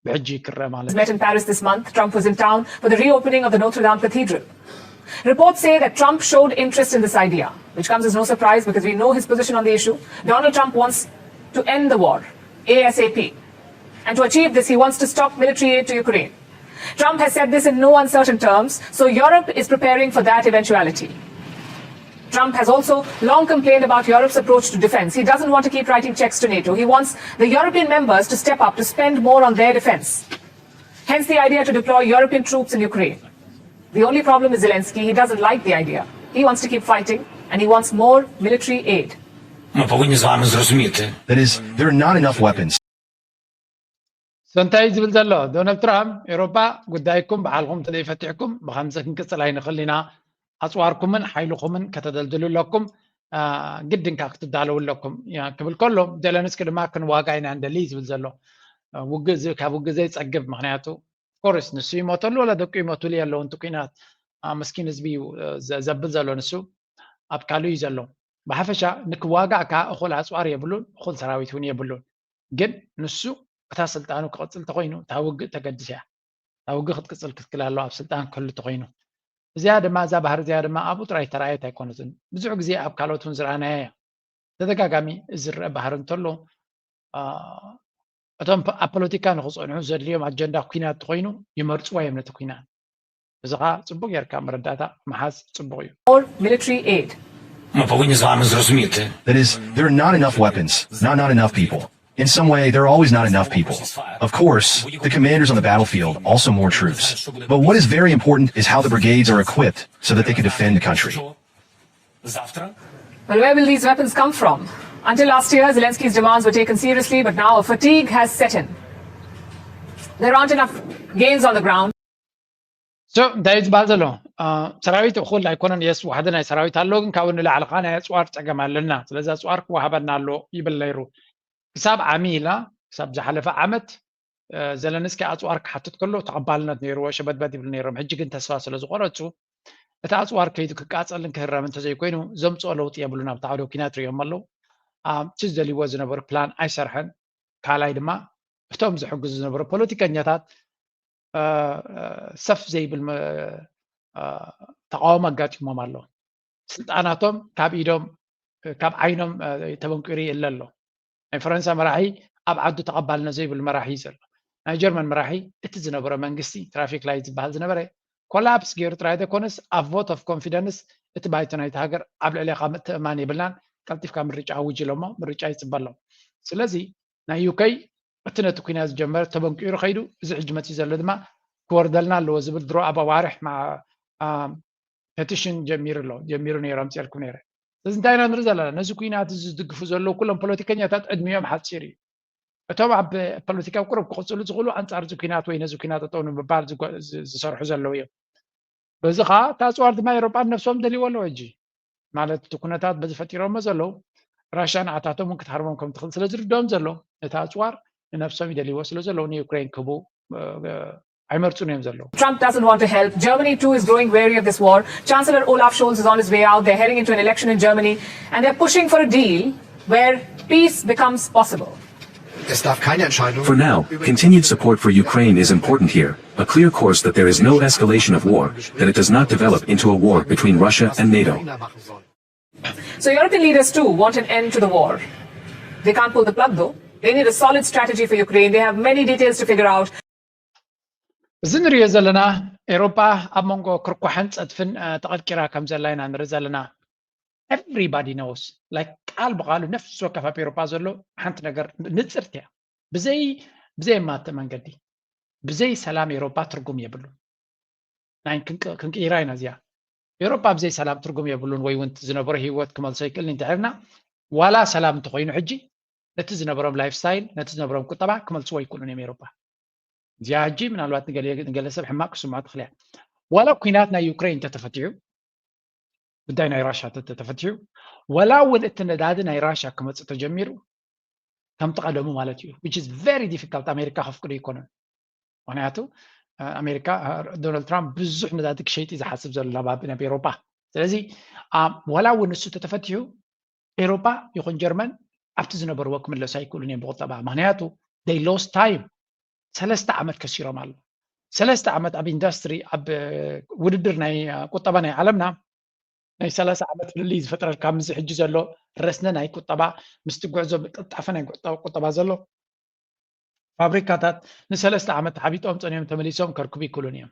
ብሕጂ ክረአ ማለት እዩ። Met in Paris this month, Trump was in town for the reopening of the Notre Dame Cathedral. Reports say that Trump showed interest in this idea, which comes as no surprise because we know his position on the issue. Donald Trump wants to end the war ASAP. And to achieve this, he wants to stop military aid to Ukraine. Trump has said this in no uncertain terms, so Europe is preparing for that eventuality. Trump has also long complained about Europe's approach to defense. He doesn't want to keep writing checks to NATO. He wants the European members to step up to spend more on their defense. Hence the idea to deploy European troops in Ukraine. The only problem is Zelensky. He doesn't like the idea. He wants to keep fighting and he wants more military aid. Ми повинні з вами зрозуміти. That is, there are not enough weapons. So እንታይ እዩ ዝብል ዘሎ ዶናልድ ትራምፕ? ኤውሮጳ ጉዳይኩም ባዕልኹም እንተዘይፈቲሕኩም ብኸምዚ ክንቅፅል ኣይንኽእል ኢና። ኣፅዋርኩምን ሓይልኹምን ከተደልድሉ ኣለኩም። ግድንካ ክትዳለዉ ኣለኩም ክብል ከሎ፣ ዘለንስኪ ድማ ክንዋጋ ኢና እንደሊ ዝብል ዘሎ። ውግእ ካብ ውግእ ዘይፀግብ፣ ምክንያቱ ኮርስ ንሱ ይሞተሉ ወላ ደቁ ይሞትሉ የለውን፣ እቲ ኩናት ምስኪን ህዝቢ እዩ ዘብል ዘሎ። ንሱ ኣብ ካሉ እዩ ዘሎ። ብሓፈሻ ንክዋጋእ ከዓ እኹል ኣፅዋር የብሉን፣ እኹል ሰራዊት እውን የብሉን። ግን ንሱ እታ ስልጣኑ ክቕፅል ተኮይኑ እታ ውግእ ተገድስ እያ። እታ ውግእ ክትቅፅል ክትክል ኣለዋ ኣብ ስልጣን ክህሉ ተኮይኑ። እዚኣ ድማ እዛ ባህር እዚኣ ድማ ኣብኡ ጥራይ ተረኣየት ኣይኮነትን። ብዙሕ ግዜ ኣብ ካልኦት እውን ዝረኣናያ እያ። ተደጋጋሚ ዝረአ ባህር እንተሎ እቶም ኣብ ፖለቲካ ንክፀንሑ ዘድልዮም ኣጀንዳ ኩናት ተኮይኑ ይመርፅዋ እዮም ነቲ ኩናት። እዚ ከዓ ፅቡቅ ጌርካ መረዳእታ ምሓዝ ፅቡቅ እዩ። Or military aid. Ми повинні з вами зрозуміти. That is, there are not enough weapons, not not enough people. In some way, there are always not enough people. Of course, the commanders on the battlefield, also more troops. But what is very important is how the brigades are equipped so that they can defend the country. Завтра Well, where will these weapons come from? Until last year, Zelensky's demands were taken seriously, but now a fatigue has set in. There aren't enough gains on the ground. So እንታይ እዩ ዝበሃል ዘሎ? ሰራዊት እኹል ኣይኮነን። የስ፣ ዋሕደ ናይ ሰራዊት ኣሎ፣ ግን ካብኡ ንላዕሊ ከዓ ናይ ኣፅዋር ፀገም ኣለና። ስለዚ ኣፅዋር ክወሃበና ኣሎ ይብል ነይሩ። ክሳብ ዓሚ ኢላ ክሳብ ዝሓለፈ ዓመት ዘለንስኪ ኣፅዋር ክሓትት ከሎ ተቐባልነት ነይርዎ፣ ሸበድበድ ይብሉ ነይሮም። ሕጂ ግን ተስፋ ስለ ዝቆረፁ እቲ ኣፅዋር ከይዱ ክቃፀልን ክህረም እንተዘይኮይኑ ዘምፅኦ ለውጢ የብሉን። ኣብቲ ዓውደ ኩናት ሪኦም ኣለዉ። እቲ ዝደልይዎ ዝነበሩ ፕላን ኣይሰርሐን። ካልኣይ ድማ እቶም ዝሕግዙ ዝነበሩ ፖለቲከኛታት ሰፍ ዘይብል ተቃውሞ ኣጋጢሞም ኣሎ። ስልጣናቶም ካብ ኢዶም ካብ ዓይኖም ተበንቂሩ ይእለ ኣሎ። ናይ ፈረንሳ መራሒ ኣብ ዓዱ ተቐባልነት ዘይብሉ መራሒ እዩ ዘሎ። ናይ ጀርመን መራሒ እቲ ዝነበረ መንግስቲ ትራፊክ ላይት ዝበሃል ዝነበረ ኮላፕስ ገይሩ ጥራይ ዘይኮነስ ኣብ vote of confidence እቲ ባይቶ ናይቲ ሃገር ኣብ ልዕሌኻ ምትእማን የብልናን፣ ቀልጢፍካ ምርጫ ኣውጅ ኢሎሞ ምርጫ ይፅበ ኣሎ። ስለዚ ናይ ዩከይ እቲ ነቲ ኩናት ዝጀመረ ተበንቂሩ ከይዱ፣ እዚ ሕጂ መፂኡ ዘሎ ድማ ክወርደልና ኣለዎ ዝብል ድሮ ኣብ ኣዋርሕ ፔቲሽን ጀሚሩ ኣሎ፣ ጀሚሩ ነይሩ ኣምፅኤልኩም ነይረ። ስለዚ እንታይ ኢና ንርኢ ዘለና? ነዚ ኩናት እዚ ዝድግፉ ዘለዉ ኩሎም ፖለቲከኛታት ዕድሚኦም ሓፂር እዩ። እቶም ኣብ ፖለቲካ ቁሩብ ክቕፅሉ ዝኽእሉ ኣንፃር እዚ ኩናት ወይ ነዚ ኩናት ጠጠው ንምባል ዝሰርሑ ዘለዉ እዮም። በዚ ከዓ እቲ ኣፅዋር ድማ ኤሮጳ ነብሶም ደልይዎ ኣለዉ ሕጂ። ማለት እቲ ኩነታት በዚ ፈጢሮሞ ዘለዉ ራሽያ ንዓታቶም እውን ክትሃርሞም ከም ትኽእል ስለ ዝርድኦም ዘሎ እቲ ኣፅዋር ንነብሶም ይደልይዎ ስለ ዘለዉ ንዩክሬን ክህቡ ኣይመርፁን እዮም ዘለዉ። Trump doesn't want to help. Germany too is growing wary of this war. Chancellor Olaf Scholz is on his way out. They're heading into an election in Germany and they're pushing for a deal where peace becomes possible. Es darf keine Entscheidung. For now, continued support for Ukraine is important here, a clear course that there is no escalation of war, that it does not develop into a war between Russia and NATO. So European leaders too want an end to the war. They can't pull the plug though. They need a solid strategy for Ukraine. They have many details to figure out. እዚ ንሪኦ ዘለና ኤሮጳ ኣብ መንጎ ክርኳሕን ፀድፍን ተቐርቂራ ከም ዘላ ኢና ንርኢ ዘለና። Everybody knows, like ቃል ብቃሉ ነፍሲ ወከፍ ኣብ ኤሮጳ ዘሎ ሓንቲ ነገር ንፅርቲ እያ። ብዘይ ብዘይ ማተ መንገዲ ብዘይ ሰላም ኤሮጳ ትርጉም የብሉን። ናይ ክንቅይራ ኢና እዚኣ። ኤሮጳ ብዘይ ሰላም ትርጉም የብሉን ወይ እውን ዝነበሮ ህይወት ክመልሶ ይክእል እንተሕርና ዋላ ሰላም እንተኮይኑ ሕጂ ነቲ ዝነበሮም ላይፍ ስታይል ነቲ ዝነበሮም ቁጠባ ክመልስዎ ይክእሉን እዮም ኤሮጳ። እዚኣ ሕጂ ምናልባት ንገለ ሰብ ሕማቅ ክስምዖ ትኽእል እያ። ዋላ ኩናት ናይ ዩክሬን እንተተፈቲሑ ጉዳይ ናይ ራሻ ተተፈቲሑ ዋላ እውን እቲ ነዳዲ ናይ ራሻ ክመፅእ ተጀሚሩ ከምቲ ቀደሙ ማለት እዩ። Which is very difficult። ኣሜሪካ ከፍቅዶ ኣይኮነን። ምክንያቱ ኣሜሪካ ዶናልድ ትራምፕ ብዙሕ ነዳዲ ክሸይጥ እዩ ዝሓስብ ዘሎ ናብ ኤሮጳ። ስለዚ ዋላ እውን ንሱ ተተፈቲሑ ኤሮጳ ይኹን ጀርመን ኣብቲ ዝነበርዎ ክምለሱ ኣይክእሉን እዮም ብቁጠባ። ምክንያቱ they lost time። ሰለስተ ዓመት ከሲሮም ኣሎ። ሰለስተ ዓመት ኣብ ኢንዱስትሪ ኣብ ውድድር ናይ ቁጠባ ናይ ዓለምና ናይ ሰላሳ ዓመት ፍልልይ ዝፈጥረልካ ምስዚ ሕጂ ዘሎ ረስነ ናይ ቁጠባ ምስቲ ጉዕዞ ቅልጣፈ ናይ ቁጠባ ዘሎ ፋብሪካታት ንሰለስተ ዓመት ተሓቢጦም ፀኒዮም ተመሊሶም ከርክቡ ይክእሉን እዮም።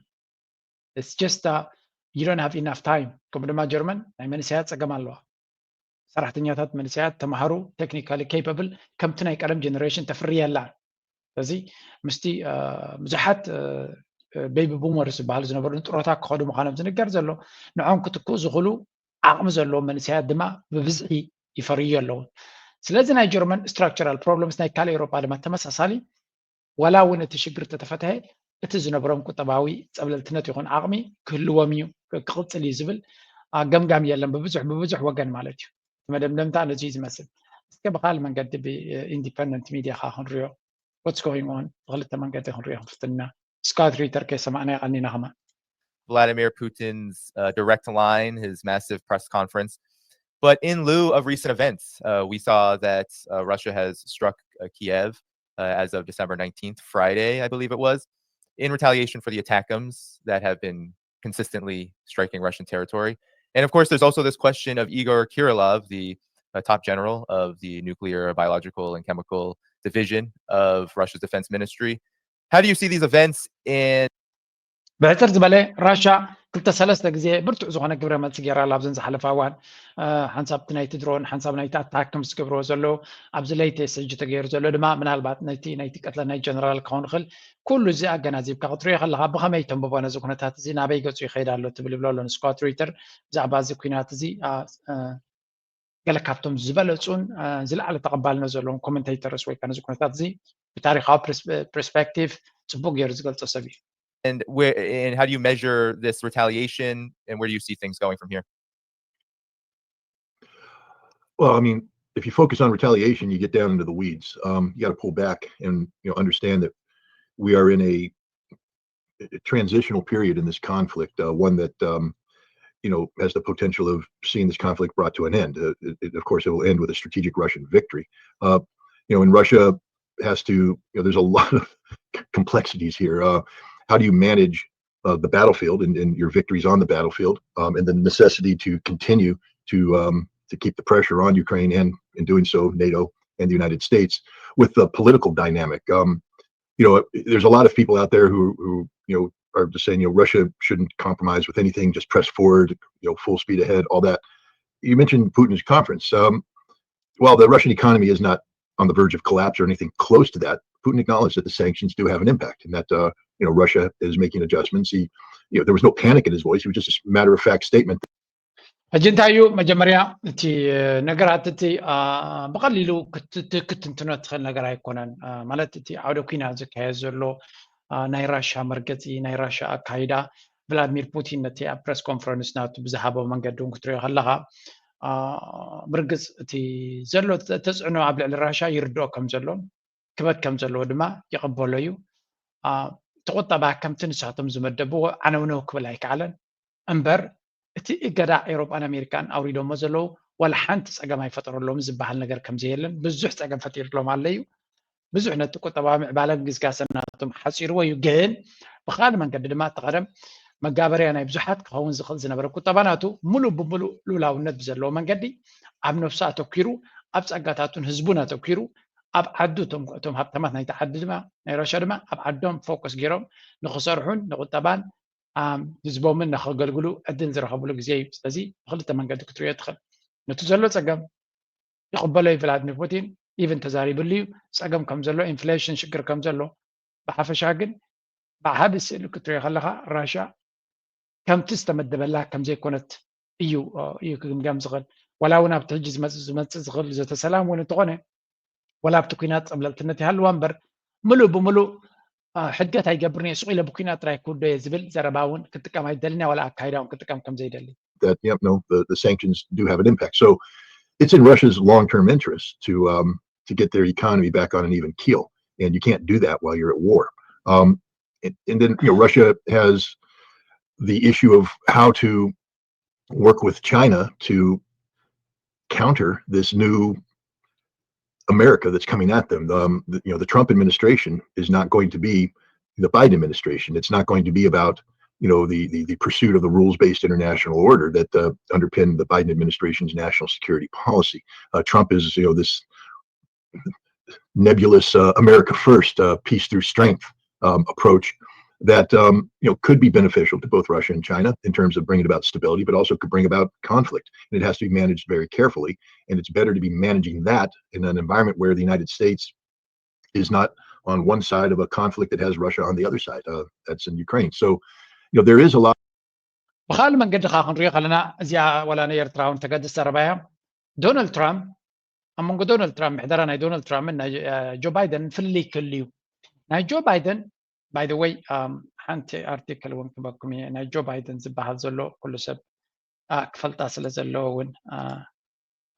It's just you don't have enough time። ከምኡ ድማ ጀርመን ናይ መንእሰያት ፀገም ኣለዋ። ሰራሕተኛታት መንእሰያት ተምሃሩ technically capable ከምቲ ናይ ቀደም ጀነሬሽን ተፍሪ የላን። ስለዚ ምስቲ ብዙሓት ቤቢ ቡመርስ ዝበሃሉ ዝነበሩ ንጥሮታ ክኸዱ ምዃኖም ዝንገር ዘሎ ንዖም ክትክኡ ዝኽእሉ ዓቕሚ ዘለዎም መንእሰያት ድማ ብብዝሒ ይፈርዩ ኣለዉ። ስለዚ ናይ ጀርመን structural problems ናይ ካልእ ኤውሮጳ ድማ ተመሳሳሊ ዋላ እውን እቲ ሽግር ተተፈትሐ እቲ ዝነብሮም ቁጠባዊ ፀብለልትነት ይኹን ዓቕሚ ክህልዎም እዩ ክቕፅል እዩ ዝብል ገምጋም የለን ብብዙሕ ብብዙሕ ወገን ማለት እዩ። መደምደምታ ነዚ እዩ ዝመስል። እስከ ብካል መንገዲ ብ independent media ካ ክንሪኦ what's going on ብክልተ መንገዲ ክንሪኦ ክንፍትና። Scott Ritter ከይሰማዕና ይቀኒና ከማ Vladimir Putin's uh, direct line, his massive press conference. But in lieu of recent events, uh, we saw that uh, Russia has struck uh, Kiev uh, as of December nineteenth, Friday, I believe it was, in retaliation for the attackums that have been consistently striking Russian territory. And of course, there's also this question of Igor Kirillov, the uh, top general of the nuclear, biological, and chemical division of Russia's defense ministry. How do you see these events? And ብሕፅር ዝበለ ራሻ ክልተ ሰለስተ ግዜ ብርቱዕ ዝኾነ ግብረ መልሲ ገይራ ኣላ ኣብዘን ዝሓለፋ እዋን። ሓንሳብ እቲ ናይቲ ድሮን ሓንሳብ ናይቲ ኣታክ ከም ዝገብርዎ ዘለዉ ኣብዚ ለይቲ ሰጂ ተገይሩ ዘሎ ድማ ምናልባት ነቲ ናይቲ ቀትለ ናይ ጀነራል ክኸውን ይኽእል። ኩሉ እዚ ኣገናዚብካ ክትሪኦ ከለካ ብኸመይ ተንብቦ ነዚ ኩነታት እዚ ናበይ ገፁ ይኸይድ ኣሎ ትብል ይብሎ ኣሎ ንስኳት ሪተር ብዛዕባ እዚ ኩናት እዚ ገለ ካብቶም ዝበለፁን ዝለዓለ ተቐባልነት ዘለዎም ኮመንቴተርስ ወይ ከዓ ነዚ ኩነታት እዚ ብታሪካዊ ፐርስፔክቲቭ ፅቡቅ ገይሩ ዝገልፆ ሰብ እዩ። And where and how do you measure this retaliation and where do you see things going from here? Well, I mean, if you focus on retaliation, you get down into the weeds. Um, you got to pull back and you know understand that we are in a, a transitional period in this conflict, uh, one that um, you know has the potential of seeing this conflict brought to an end. Uh, it, it- of course, it will end with a strategic Russian victory. Uh, you know, and Russia has to. You know, there's a lot of complexities here. Uh, how do you manage uh, the battlefield and, and your victories on the battlefild, um, and the necessity to continue to um, to keep the pressure on Ukraine and in doing so, NATO and the United States with the political dynamic. Um, you know, there's a lot of people out there who who you know are just saying you know Russia shouldn't compromise with anything, just press forward, you know, full speed ahead, all that. You mentioned Putin's conference. Um, while the Russian economy is not on the verge of collapse or anything close to that, Putin acknowledged that the sanctions do have an impact and that uh, you know Russia is making adjustments. He, you know, there was no panic in his voice. It was just a matter of fact statement. ሕጂ እንታይ እዩ መጀመርያ እቲ ነገራት እቲ ብቀሊሉ ክትንትኖ ትኽእል ነገር ኣይኮነን። ማለት እቲ ዓውደ ኩና ዝካየድ ዘሎ ናይ ራሻ መርገፂ ናይ ራሻ ኣካይዳ ቭላድሚር ፑቲን ነቲ ኣብ ፕረስ ኮንፈረንስ ናቱ ብዝሃቦ መንገዲ እውን ክትሪኦ ከለካ ብርግፅ እቲ ዘሎ ተፅዕኖ ኣብ ልዕሊ ራሻ ይርድኦ ከም ዘሎን ክበድ ከም ዘለዎ ድማ ይቕበሎ እዩ። ተቆጠባ ከምቲ ንሳቶም ዝመደብዎ ዓነውነው ክብል ኣይከኣለን። እምበር እቲ እገዳ ኤውሮጳን ኣሜሪካን ኣውሪዶሞ ዘለዉ ዋላ ሓንቲ ፀገም ኣይፈጠረሎም ዝበሃል ነገር ከም ዘየለን ብዙሕ ፀገም ፈጢርሎም ኣሎ እዩ። ብዙሕ ነቲ ቁጠባዊ ምዕባለን ግስጋሰን ናቶም ሓፂርዎ እዩ። ግን ብካልእ መንገዲ ድማ እቲ ቀደም መጋበርያ ናይ ብዙሓት ክኸውን ዝኽእል ዝነበረ ቁጠባ ናቱ ሙሉእ ብሙሉእ ልኡላውነት ብዘለዎ መንገዲ ኣብ ነፍሱ ኣተኪሩ ኣብ ፀጋታቱን ህዝቡን ኣተኪሩ ኣብ ዓዱ እቶም እቶም ሃብታማት ናይቲ ዓዲ ድማ ናይ ራሻ ድማ ኣብ ዓዶም ፎከስ ገይሮም ንክሰርሑን ንቁጠባን ህዝቦምን ንከገልግሉ ዕድል ዝረኸብሉ ግዜ እዩ። ስለዚ ብክልተ መንገዲ ክትሪኦ ትኽእል። ነቲ ዘሎ ፀገም ይቕበሎ እዩ ቭላድሚር ፑቲን ኢቭን ተዛሪብሉ እዩ። ፀገም ከም ዘሎ ኢንፍሌሽን ሽግር ከም ዘሎ ብሓፈሻ ግን ብዓቢ ስእሊ ክትሪኦ ከለካ ራሻ ከምቲ ዝተመደበላ ከም ዘይኮነት እዩ እዩ ክግምገም ዝኽእል። ዋላ እውን ኣብቲ ሕጂ ዝመፅእ ዝመፅእ ዝኽእል ዘተ ሰላም እውን እንተኾነ ዋላ ኣብቲ ኩናት ፀብለልትነት ይሃልዋ እምበር ምሉእ ብምሉእ ሕድገት ኣይገብርን እየ ስቑ ኢለ ብኩናት ጥራይ ክውዶ እየ ዝብል ዘረባ እውን ክጥቀም ኣይደልን እያ ዋላ ኣካይዳ እውን ክጥቀም ከም ዘይደሊ that you know the, the sanctions do have an impact. So it's in Russia's long-term interest to um, to get their economy back on an even keel, and you can't do that while you're at war. Um, and, and then you know Russia has the issue of how to work with China to counter this new America that's coming at them. Um, the, you know, the Trump administration is not going to be the Biden administration. It's not going to be about you know the the, the pursuit of the rules-based international order that uh, underpin the Biden administration's national security policy. Uh, Trump is you know this nebulous uh, America first, uh, peace through strength um, approach that um, you know could be beneficial to both Russia and China in terms of bringing about stability, but also could bring about conflict. And it has to be managed very carefully. And it's better to be managing that in an environment where the United States is not on one side of a conflict that has Russia on the other side. Uh, that's in Ukraine. So, you know, there is a lot. ብካልእ መንገዲ ከዓ ክንሪኦ ከለና እዚኣ ዋላ ንኤርትራ እውን ተገድስ ዘረባ እያ። ዶናልድ ትራምፕ ኣብ መንጎ ዶናልድ ትራምፕ ምሕደራ ናይ ዶናልድ ትራምፕን ናይ ጆ ባይደን ፍልልይ ክህሉ እዩ። ናይ ጆ ባይደን by the way ሓንቲ ኣርቲክል እውን ክበኩም እየ ናይ ጆ ባይደን ዝበሃል ዘሎ ኩሉ ሰብ ክፈልጣ ስለ ዘለዎ እውን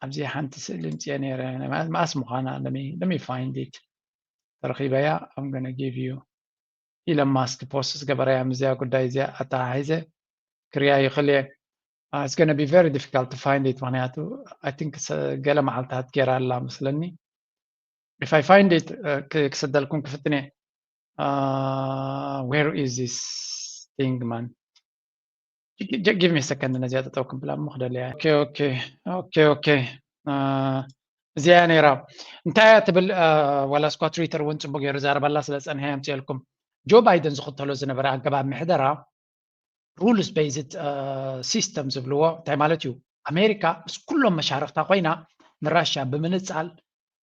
ኣብዚ ሓንቲ ስእሊ ምፅአ ነይረ። መኣስ ምዃና? Let me find it። ተረኺበያ። I'm gonna give you ኢለን ማስክ ፖስት ዝገበረያ ምስዚኣ ጉዳይ እዚኣ ኣተሓሒዘ ክሪኣ ይኽእል እየ። It's gonna be very difficult to find it፣ ምክንያቱ I think ገለ መዓልታት ገይራ ኣላ መስለኒ። If I find it ክሰደልኩም ክፍትን እየ። Where is this thing, man? Give me a second፣ ነዚኣ ጠጠው ክብላ እሞ ክደልያ። Okay, okay, okay, okay። እዚኣ ነይራ። እንታይ እያ ትብል? ዋላ ስኳ ትዊተር እውን ፅቡቅ ገይሩ ዛረባላ ስለ ፀንሐ የምፅኤልኩም። ጆ ባይደን ዝኽተሎ ዝነበረ ኣገባብ ምሕደራ rules based system ዝብልዎ እንታይ ማለት እዩ? ኣሜሪካ ምስ ኩሎም መሻርክታ ኮይና ንራሽያ ብምንፃል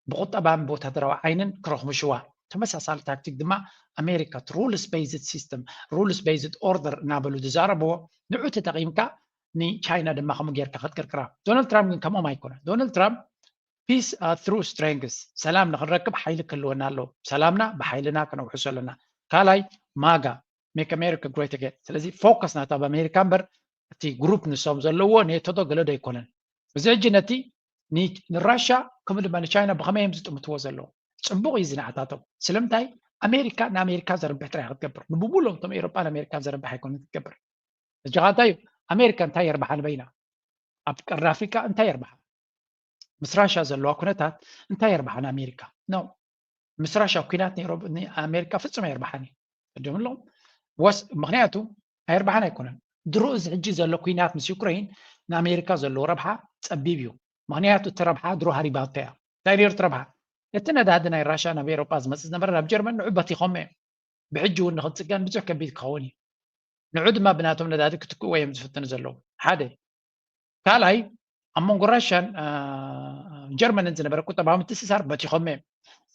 ብቁጠባን ብወታደራዊ ዓይንን ክረኽቡ ሽዋ። ተመሳሳሊ ታክቲክ ድማ ኣሜሪካ rules based system፣ rules based order እናበሉ ዝዛረብዎ ንዑ ተጠቒምካ ንቻይና ድማ ከምኡ ጌርካ ክትቅርቅራ። ዶናልድ ትራምፕ ግን ከምኦም ኣይኮነን። ዶናልድ ትራምፕ peace through strength፣ ሰላም ንክንረክብ ሓይሊ ክህልወና ኣለዎ። ሰላምና ብሓይልና ክነውሕሶ ኣለና። ካልኣይ ማጋ make America great again። ስለዚ ፎከስ ናቱ ኣብ ኣሜሪካ እምበር እቲ ግሩፕ ንሶም ዘለዎ ኔቶ ዶ ገለ ዶ ኣይኮነን። እዚ ሕጂ ነቲ ንራሻ ከምኡ ድማ ንቻይና ብኸመይ እዮም ዝጥምትዎ ዘለዉ? ፅቡቅ እዩ ዝንዓታቶም። ስለምንታይ? ኣሜሪካ ንኣሜሪካ ዘርብሕ ጥራይ ክትገብር፣ ንብሙሎም እቶም ኤሮጳን ኣሜሪካን ዘርብሕ ኣይኮነን ክትገብር። ሕጂ ከዓ እንታይ እዩ? ኣሜሪካ እንታይ የርብሓ ንበይና? ኣብ ቀርኒ ኣፍሪካ እንታይ የርብሓ? ምስ ራሻ ዘለዋ ኩነታት እንታይ የርብሓ ንኣሜሪካ? ኖ፣ ምስ ራሻ ኩናት ኣሜሪካ ፍጹም ኣየርብሓን እዩ። ቅድም ኣለኹም ወስ ምክንያቱ ኣየርብሓን ኣይኮነን። ድሮ እዚ ሕጂ ዘሎ ኩናት ምስ ዩክሬን ንኣሜሪካ ዘለዎ ረብሓ ጸቢብ እዩ። ምክንያቱ እቲ ረብሓ ድሮ ሃሪባቶ እያ። እንታይ ነይሩ እቲ ረብሓ? እቲ ነዳዲ ናይ ራሻ ናብ ኤሮጳ ዝመጽእ ዝነበረ ናብ ጀርመን ንዑ በቲኾም እዮም። ብሕጂ እውን ንክትጽገን ብዙሕ ከቢድ ክኸውን እዩ። ንዑ ድማ ብናቶም ነዳዲ ክትክእዎ እዮም ዝፍትኑ ዘለዉ። ሓደ ካልኣይ ኣብ መንጎ ራሽያን ጀርመንን ዝነበረ ቁጠባዊ ምትስሳር በቲኾም እዮም።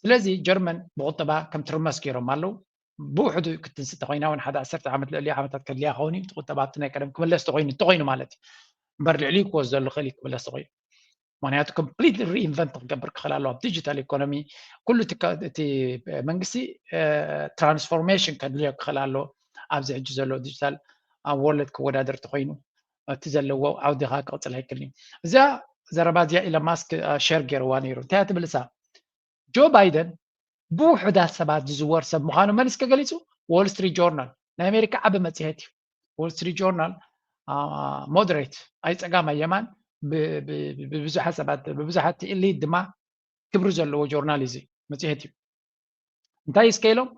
ስለዚ ጀርመን ብቁጠባ ከም ትርመስ ገይሮም ኣለዉ። ብውሕዱ ክትንስ ተኮይና እውን ሓደ ዓሰርተ ዓመት ልዕሊ ዓመታት ከድልያ ከውን እዩ። እቲ ቁጠባ ኣብቲ ናይ ቀደም ክምለስ ተኮይኑ እንተኮይኑ ማለት እዩ። እምበር ልዕሊ ክወስደሉ ክእል እዩ ክምለስ ተኮይኑ። ምክንያቱ ኮምፕሊት ሪኢንቨንት ክገብር ክኽእል ኣለዎ ኣብ ዲጂታል ኢኮኖሚ። ኩሉ እቲ መንግስቲ ትራንስፎርሜሽን ከድልዮ ክኽእል ኣለዎ። ኣብዚ ሕጂ ዘሎ ዲጂታል ኣብ ወርልድ ክወዳደር ተኮይኑ እቲ ዘለዎ ዓውዲ ከዓ ክቕፅል ኣይክእልን እዩ። እዚኣ ዘረባ እዚኣ ኢለን ማስክ ሸር ገይርዋ ነይሩ። እንታይ እያ ትብል እሳ? ጆ ባይደን ብውሑዳት ሰባት ዝዝወር ሰብ ምዃኑ መን እስከ ገሊፁ? ዎል ስትሪት ጆርናል፣ ናይ ኣሜሪካ ዓቢ መፅሄት እዩ። ዎል ስትሪት ጆርናል ሞደሬት፣ ኣይ ፀጋም ኣይ የማን፣ ብብዙሓት ሰባት ብብዙሓት ኢሊት ድማ ክብሪ ዘለዎ ጆርናል እዩ፣ መፅሄት እዩ። እንታይ እስከ ኢሎም?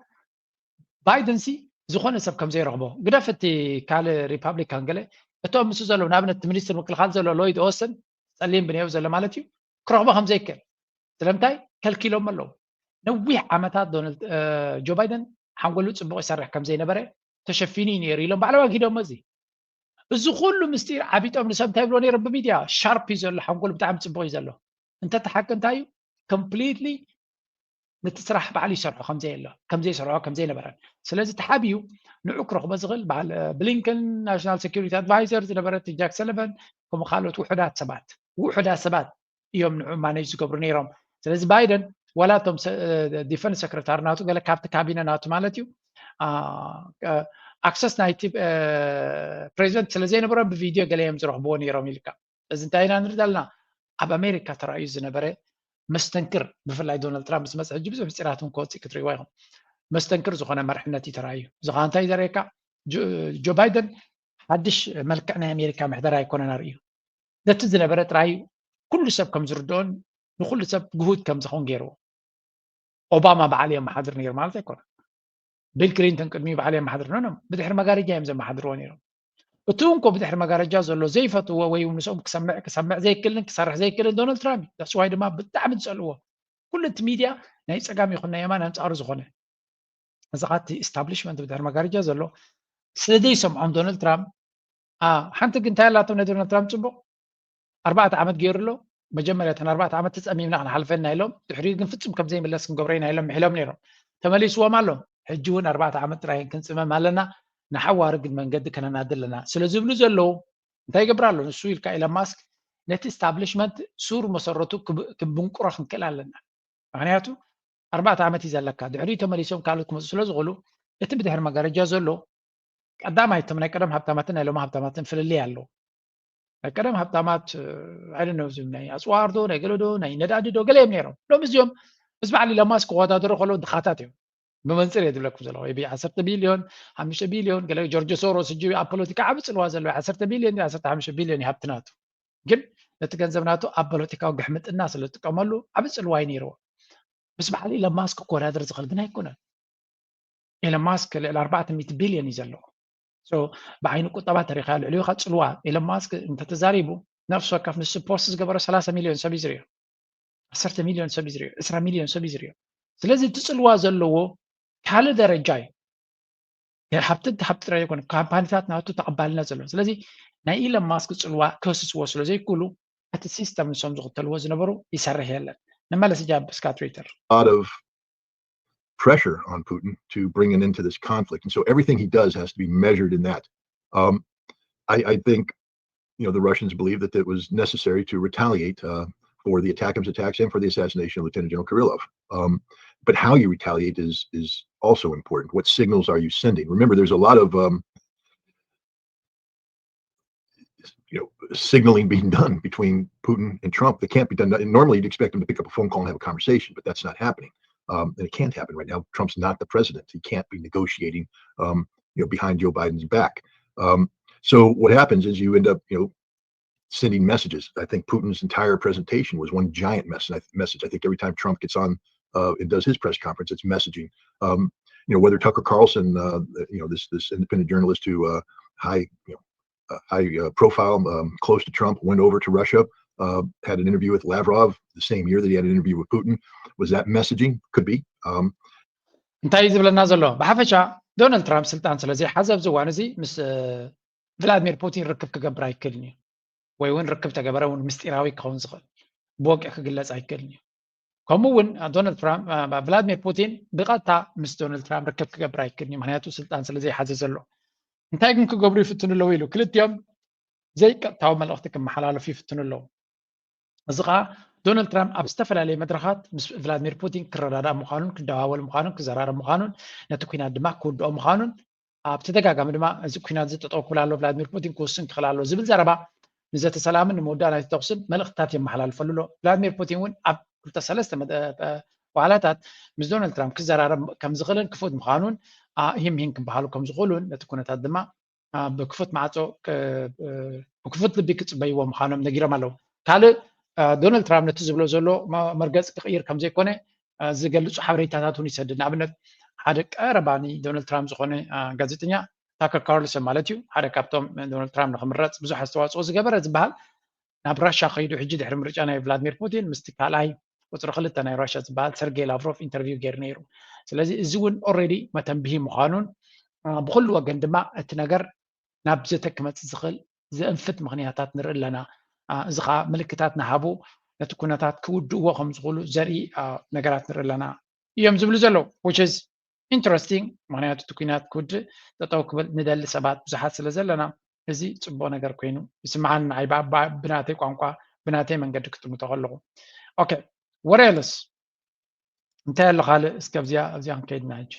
ባይደን ሲ ዝኾነ ሰብ ከም ዘይረኽቦ ግደፍ፣ እቲ ካልእ ሪፓብሊካን ገለ እቶም ምስ ዘለዉ ንኣብነት እቲ ሚኒስትር ምክልኻል ዘሎ ሎይድ ኦስትን ጸሊም ብንየው ዘሎ ማለት እዩ ክረኽቦ ከም ዘይክእል ስለምንታይ ከልኪሎም ኣለዉ። ነዊሕ ዓመታት ዶናልድ ጆ ባይደን ሓንጎሉ ጽቡቕ ይሰርሕ ከም ዘይነበረ ተሸፊኑ እዩ ነይሩ ኢሎም ባዕሎም ኣግሂዶሞ። እዚ እዚ ኩሉ ምስጢር ዓቢጦም ንሰብ እንታይ ይብሎ ነይሮም ብሚድያ? ሻርፕ እዩ ዘሎ ሓንጎሉ ብጣዕሚ ጽቡቕ እዩ ዘሎ። እንተ እቲ ሓቂ እንታይ እዩ? ኮምፕሊትሊ ነቲ ስራሕ ባዕሉ ይሰርሖ ከምዘየሎ ከምዘይሰርሖ ከምዘይነበረን ስለዚ ተሓቢኡ ንዑ ክረኽቦ ዝኽእል በዓል ብሊንከን ናሽናል ሴኩሪቲ ኣድቫይዘር ዝነበረ ጃክ ሰለቨን ከምኡ ካልኦት ውሑዳት ሰባት ውሑዳት ሰባት እዮም ንዑ ማኔጅ ዝገብሩ ነይሮም። ስለዚ ባይደን ዋላ እቶም ዲፈንስ ሰክረታሪ ናቱ ገለ ካብቲ ካቢነ ናቱ ማለት እዩ ኣክሰስ ናይቲ ፕሬዚደንት ስለዘይነበሮም ብቪድዮ ገለ እዮም ዝረኽብዎ ነይሮም ኢልካ። እዚ እንታይ ኢና ንርኢ ዘለና? ኣብ ኣሜሪካ ተራእዩ ዝነበረ መስተንክር ብፍላይ ዶናልድ ትራምፕ ምስ መፀ ሕጂ ብዙሕ ምስጢራት እውን ክወፅእ ክትሪእዋ ኢኹም። መስተንክር ዝኾነ መርሕነት እዩ ተራእዩ። እዚ ከዓ እንታይ ዘርእየካ? ጆ ባይደን ሓድሽ መልክዕ ናይ ኣሜሪካ ምሕደራ ኣይኮነን ኣርእዩ። ነቲ ዝነበረ ጥራይ ኩሉ ሰብ ከም ዝርድኦን ንኩሉ ሰብ ግሁድ ከም ዝኸውን ገይርዎ። ኦባማ በዓል እዮም መሓድር ነይሩ ማለት ኣይኮነን። ቢል ክሊንተን ቅድሚኡ በዓል እዮም መሓድር ነኖም ብድሕሪ መጋረጃ እዮም ዘመሓድርዎ ነይሮም። እቲ እንኮ ብድሕሪ መጋረጃ ዘሎ ዘይፈትዎ ወይ ምስኦም ክሰምዕ ክሰምዕ ዘይክልን ክሰርሕ ዘይክልን ዶናልድ ትራምፕ እዩ። ዳስዋይ ድማ ብጣዕሚ ዝፀልዎ ኩሉ እቲ ሚድያ ናይ ፀጋም ይኹን ናይ የማን ኣንፃሩ ዝኾነ እዚ ኻቲ ኢስታብሊሽመንት ብድሕሪ መጋረጃ ዘሎ ስለ ዘይሰምዖም ዶናልድ ትራምፕ ሓንቲ ግን እንታይ ኣላቶም ናይ ዶናልድ ትራምፕ ፅቡቕ ኣርባዕተ ዓመት ገይሩ ኣሎ። መጀመርያ እተን ኣርባዕተ ዓመት ተፀሚምና ክንሓልፈና ኢሎም ድሕሪኡ ግን ፍፁም ከም ዘይምለስ ክንገብሮ ኢና ኢሎም ምሒሎም ነይሮም። ተመሊስዎም ኣሎ። ሕጂ እውን ኣርባዕተ ዓመት ጥራይ ክንፅመም ኣለና። ንሓዋሩ ግን መንገዲ ከነናዲ ኣለና ስለ ዝብሉ ዘለዉ እንታይ ይገብር ኣሎ ንሱ ኢልካ ኢለን ማስክ ነቲ ኢስታብሊሽመንት ሱር መሰረቱ ክብንቁሮ ክንክእል ኣለና። ምክንያቱ ኣርባዕተ ዓመት እዩ ዘለካ ድሕሪኡ ተመሊሶም ካልኦት ክመፁ ስለ ዝኽእሉ እቲ ብድሕሪ መጋረጃ ዘሎ ቀዳማይ እቶም ናይ ቀደም ሃብታማትን ናይ ሎሚ ሃብታማትን ፍልልይ ኣለዎ። ናይ ቀደም ሃብታማት ኣይደነው ናይ ኣፅዋር ዶ ናይ ገለ ዶ ናይ ነዳዲ ዶ ገለ እዮም ነይሮም። ሎም እዚኦም ምስ በዓል ኢሎን ማስክ ክወዳደሩ ከለዉ ድኻታት እዮም። ብመንፅር እየ ዝብለኩም ዘለኹ ቢ ዓሰርተ ቢልዮን ሓሙሽተ ቢልዮን ገለ ጆርጆ ሶሮስ ሕጂ ኣብ ፖለቲካ ዓብ ፅልዋ ዘለዎ ዓሰርተ ቢልዮን ዓሰርተ ሓሙሽተ ቢልዮን እዩ ሃብቲ ናቱ። ግን ነቲ ገንዘብ ናቱ ኣብ ፖለቲካዊ ግሕምጥና ስለ ዝጥቀመሉ ዓብ ፅልዋ እዩ ነይርዎ። ምስ በዓል ኢሎን ማስክ ክወዳደር ዝኽእል ግን ኣይኮነን። ኢሎን ማስክ ልዕሊ ኣርባዕተ ሚእቲ ቢልዮን እዩ ዘለዎ። ብዓይኒ ቁጠባ ተሪኻ ልዕሊኡ ኢኻ ፅልዋ። ኢሎን ማስክ እንተተዛሪቡ ነፍሲ ወከፍ ንሱ ፖስት ዝገበረ ሰላሳ ሚልዮን ሰብ እዩ ዝሪኦ፣ ዓሰርተ ሚልዮን ሰብ እዩ ዝሪኦ፣ ዕስራ ሚልዮን ሰብ እዩ ዝሪኦ። ስለዚ እቲ ፅልዋ ዘለዎ ካልእ ደረጃ እዩ። ሃብቲ ሃብቲ ጥራይ ይኮነ ካምፓኒታት ናቱ ተቐባልነት ዘለዎ። ስለዚ ናይ ኢሎን ማስክ ፅልዋ ክህስስዎ ስለ ዘይክእሉ እቲ ሲስተም ንሶም ዝኽተልዎ ዝነበሩ ይሰርሕ የለን። ንመለስ እጃ ብስካ ትዊተር lot of pressure on Putin to bring an end to this conflict. And so everything he does has to be measured in that. Um, I, I think, you know, the Russians believe that it was necessary to retaliate uh, for the ATACMS attacks and for the assassination of Lieutenant General Kirillov. Um, but how you retaliate is is also important. What signals are you sending? Remember, there's a lot of um, you know, signaling being done between Putin and Trump that can't be done. And normally, you'd expect him to pick up a phone call and have a conversation, but that's not happening. Um, and it can't happen right now. Trump's not the president. He can't be negotiating, um, you know, behind Joe Biden's back. Um, so what happens is you end up, you know, sending messages. I think Putin's entire presentation was one giant mess- message. I think every time Trump gets on uh, and does his press conference, it's messaging. Um, you know, whether Tucker Carlson, uh, you know, this this independent journalist who uh, high, you know, uh, high uh, profile, um, close to Trump, went over to Russia, uh, had an interview with Lavrov the same year that he had an interview with Putin. Was that messaging? Could be. Um, እንታይ እዩ ዝብለና ዘሎ? ብሓፈሻ ዶናልድ ትራምፕ ስልጣን ስለ ዘይሓዘ ኣብዚ እዋን እዚ ምስ ቭላድሚር ፑቲን ርክብ ክገብር ኣይክእልን እዩ፣ ወይ እውን ርክብ ተገበረ እውን ምስጢራዊ ክኸውን ዝኽእል ብወግዒ ክግለጽ ኣይክእልን እዩ። ከምኡ እውን ዶናልድ ትራምፕ ቭላድሚር ፑቲን ብቐጥታ ምስ ዶናልድ ትራምፕ ርክብ ክገብር ኣይክእልን እዩ፣ ምክንያቱ ስልጣን ስለ ዘይሓዘ ዘሎ። እንታይ ግን ክገብሩ ይፍትኑ ኣለዉ ኢሉ ክልቲኦም ዘይቀጥታዊ መልእኽቲ ክመሓላለፉ ይፍትኑ ኣለዉ። እዚ ከዓ ዶናልድ ትራምፕ ኣብ ዝተፈላለየ መድረኻት ምስ ቭላድሚር ፑቲን ክረዳዳእ ምዃኑን ክደዋወል ምዃኑን ክዘራረብ ምዃኑን ነቲ ኩናት ድማ ክውድኦ ምዃኑን ኣብ ተደጋጋሚ ድማ እዚ ኩናት እዚ ጠጠው ክብል ኣሎ፣ ቭላድሚር ፑቲን ክውስን ክኽእል ኣሎ ዝብል ዘረባ ንዘተ ሰላምን ንምውዳእ ናይቲ ተኩስን መልእኽትታት የመሓላልፈሉ ኣሎ። ቭላድሚር ፑቲን እውን ኣብ ክልተ ሰለስተ ዋዕላታት ምስ ዶናልድ ትራምፕ ክዘራረብ ከም ዝኽእልን ክፉት ምዃኑን ሂም ሂን ክበሃሉ ከም ዝኽእሉን ነቲ ኩነታት ድማ ብክፉት ማዕፆ ብክፉት ልቢ ክፅበይዎ ምዃኖም ነጊሮም ኣለዉ። ካልእ ዶናልድ ትራምፕ ነቲ ዝብሎ ዘሎ መርገፂ ክቕይር ከም ዘይኮነ ዝገልፁ ሓበሬታታት እውን ይሰድድ። ንኣብነት ሓደ ቀረባ ንዶናልድ ትራምፕ ዝኾነ ጋዜጠኛ ታከር ካርልሰን ማለት እዩ፣ ሓደ ካብቶም ዶናልድ ትራምፕ ንክምረፅ ብዙሕ ኣስተዋፅኦ ዝገበረ ዝበሃል ናብ ራሻ ከይዱ ሕጂ ድሕሪ ምርጫ ናይ ቭላድሚር ፑቲን ምስቲ ካልኣይ ቁፅሪ ክልተ ናይ ራሻ ዝበሃል ሰርጌይ ላቭሮቭ ኢንተርቪው ገይሩ ነይሩ። ስለዚ እዚ እውን ኦልሬዲ መተንብሂ ምዃኑን ብኩሉ ወገን ድማ እቲ ነገር ናብ ዘተ ክመፅእ ዝኽእል ዘእንፍት ምኽንያታት ንርኢ ኣለና። እዚ ከዓ ምልክታት ንሃቡ ነቲ ኩነታት ክውድእዎ ከም ዝኽእሉ ዘርኢ ነገራት ንርኢ ኣለና እዮም ዝብሉ ዘለዉ። Which is interesting፣ ምክንያቱ እቲ ኩናት ክውድእ ጠጠው ክብል ንደሊ ሰባት ብዙሓት ስለ ዘለና እዚ ፅቡቅ ነገር ኮይኑ ይስምዓኒ። ንዓይ ብናተይ ቋንቋ ብናተይ መንገዲ ክጥምቶ ከለኹ። Okay, what else? እንታይ ኣሎ ካልእ? እስከ ኣብዚኣ ኣብዚኣ ክንከይድና ሕጂ።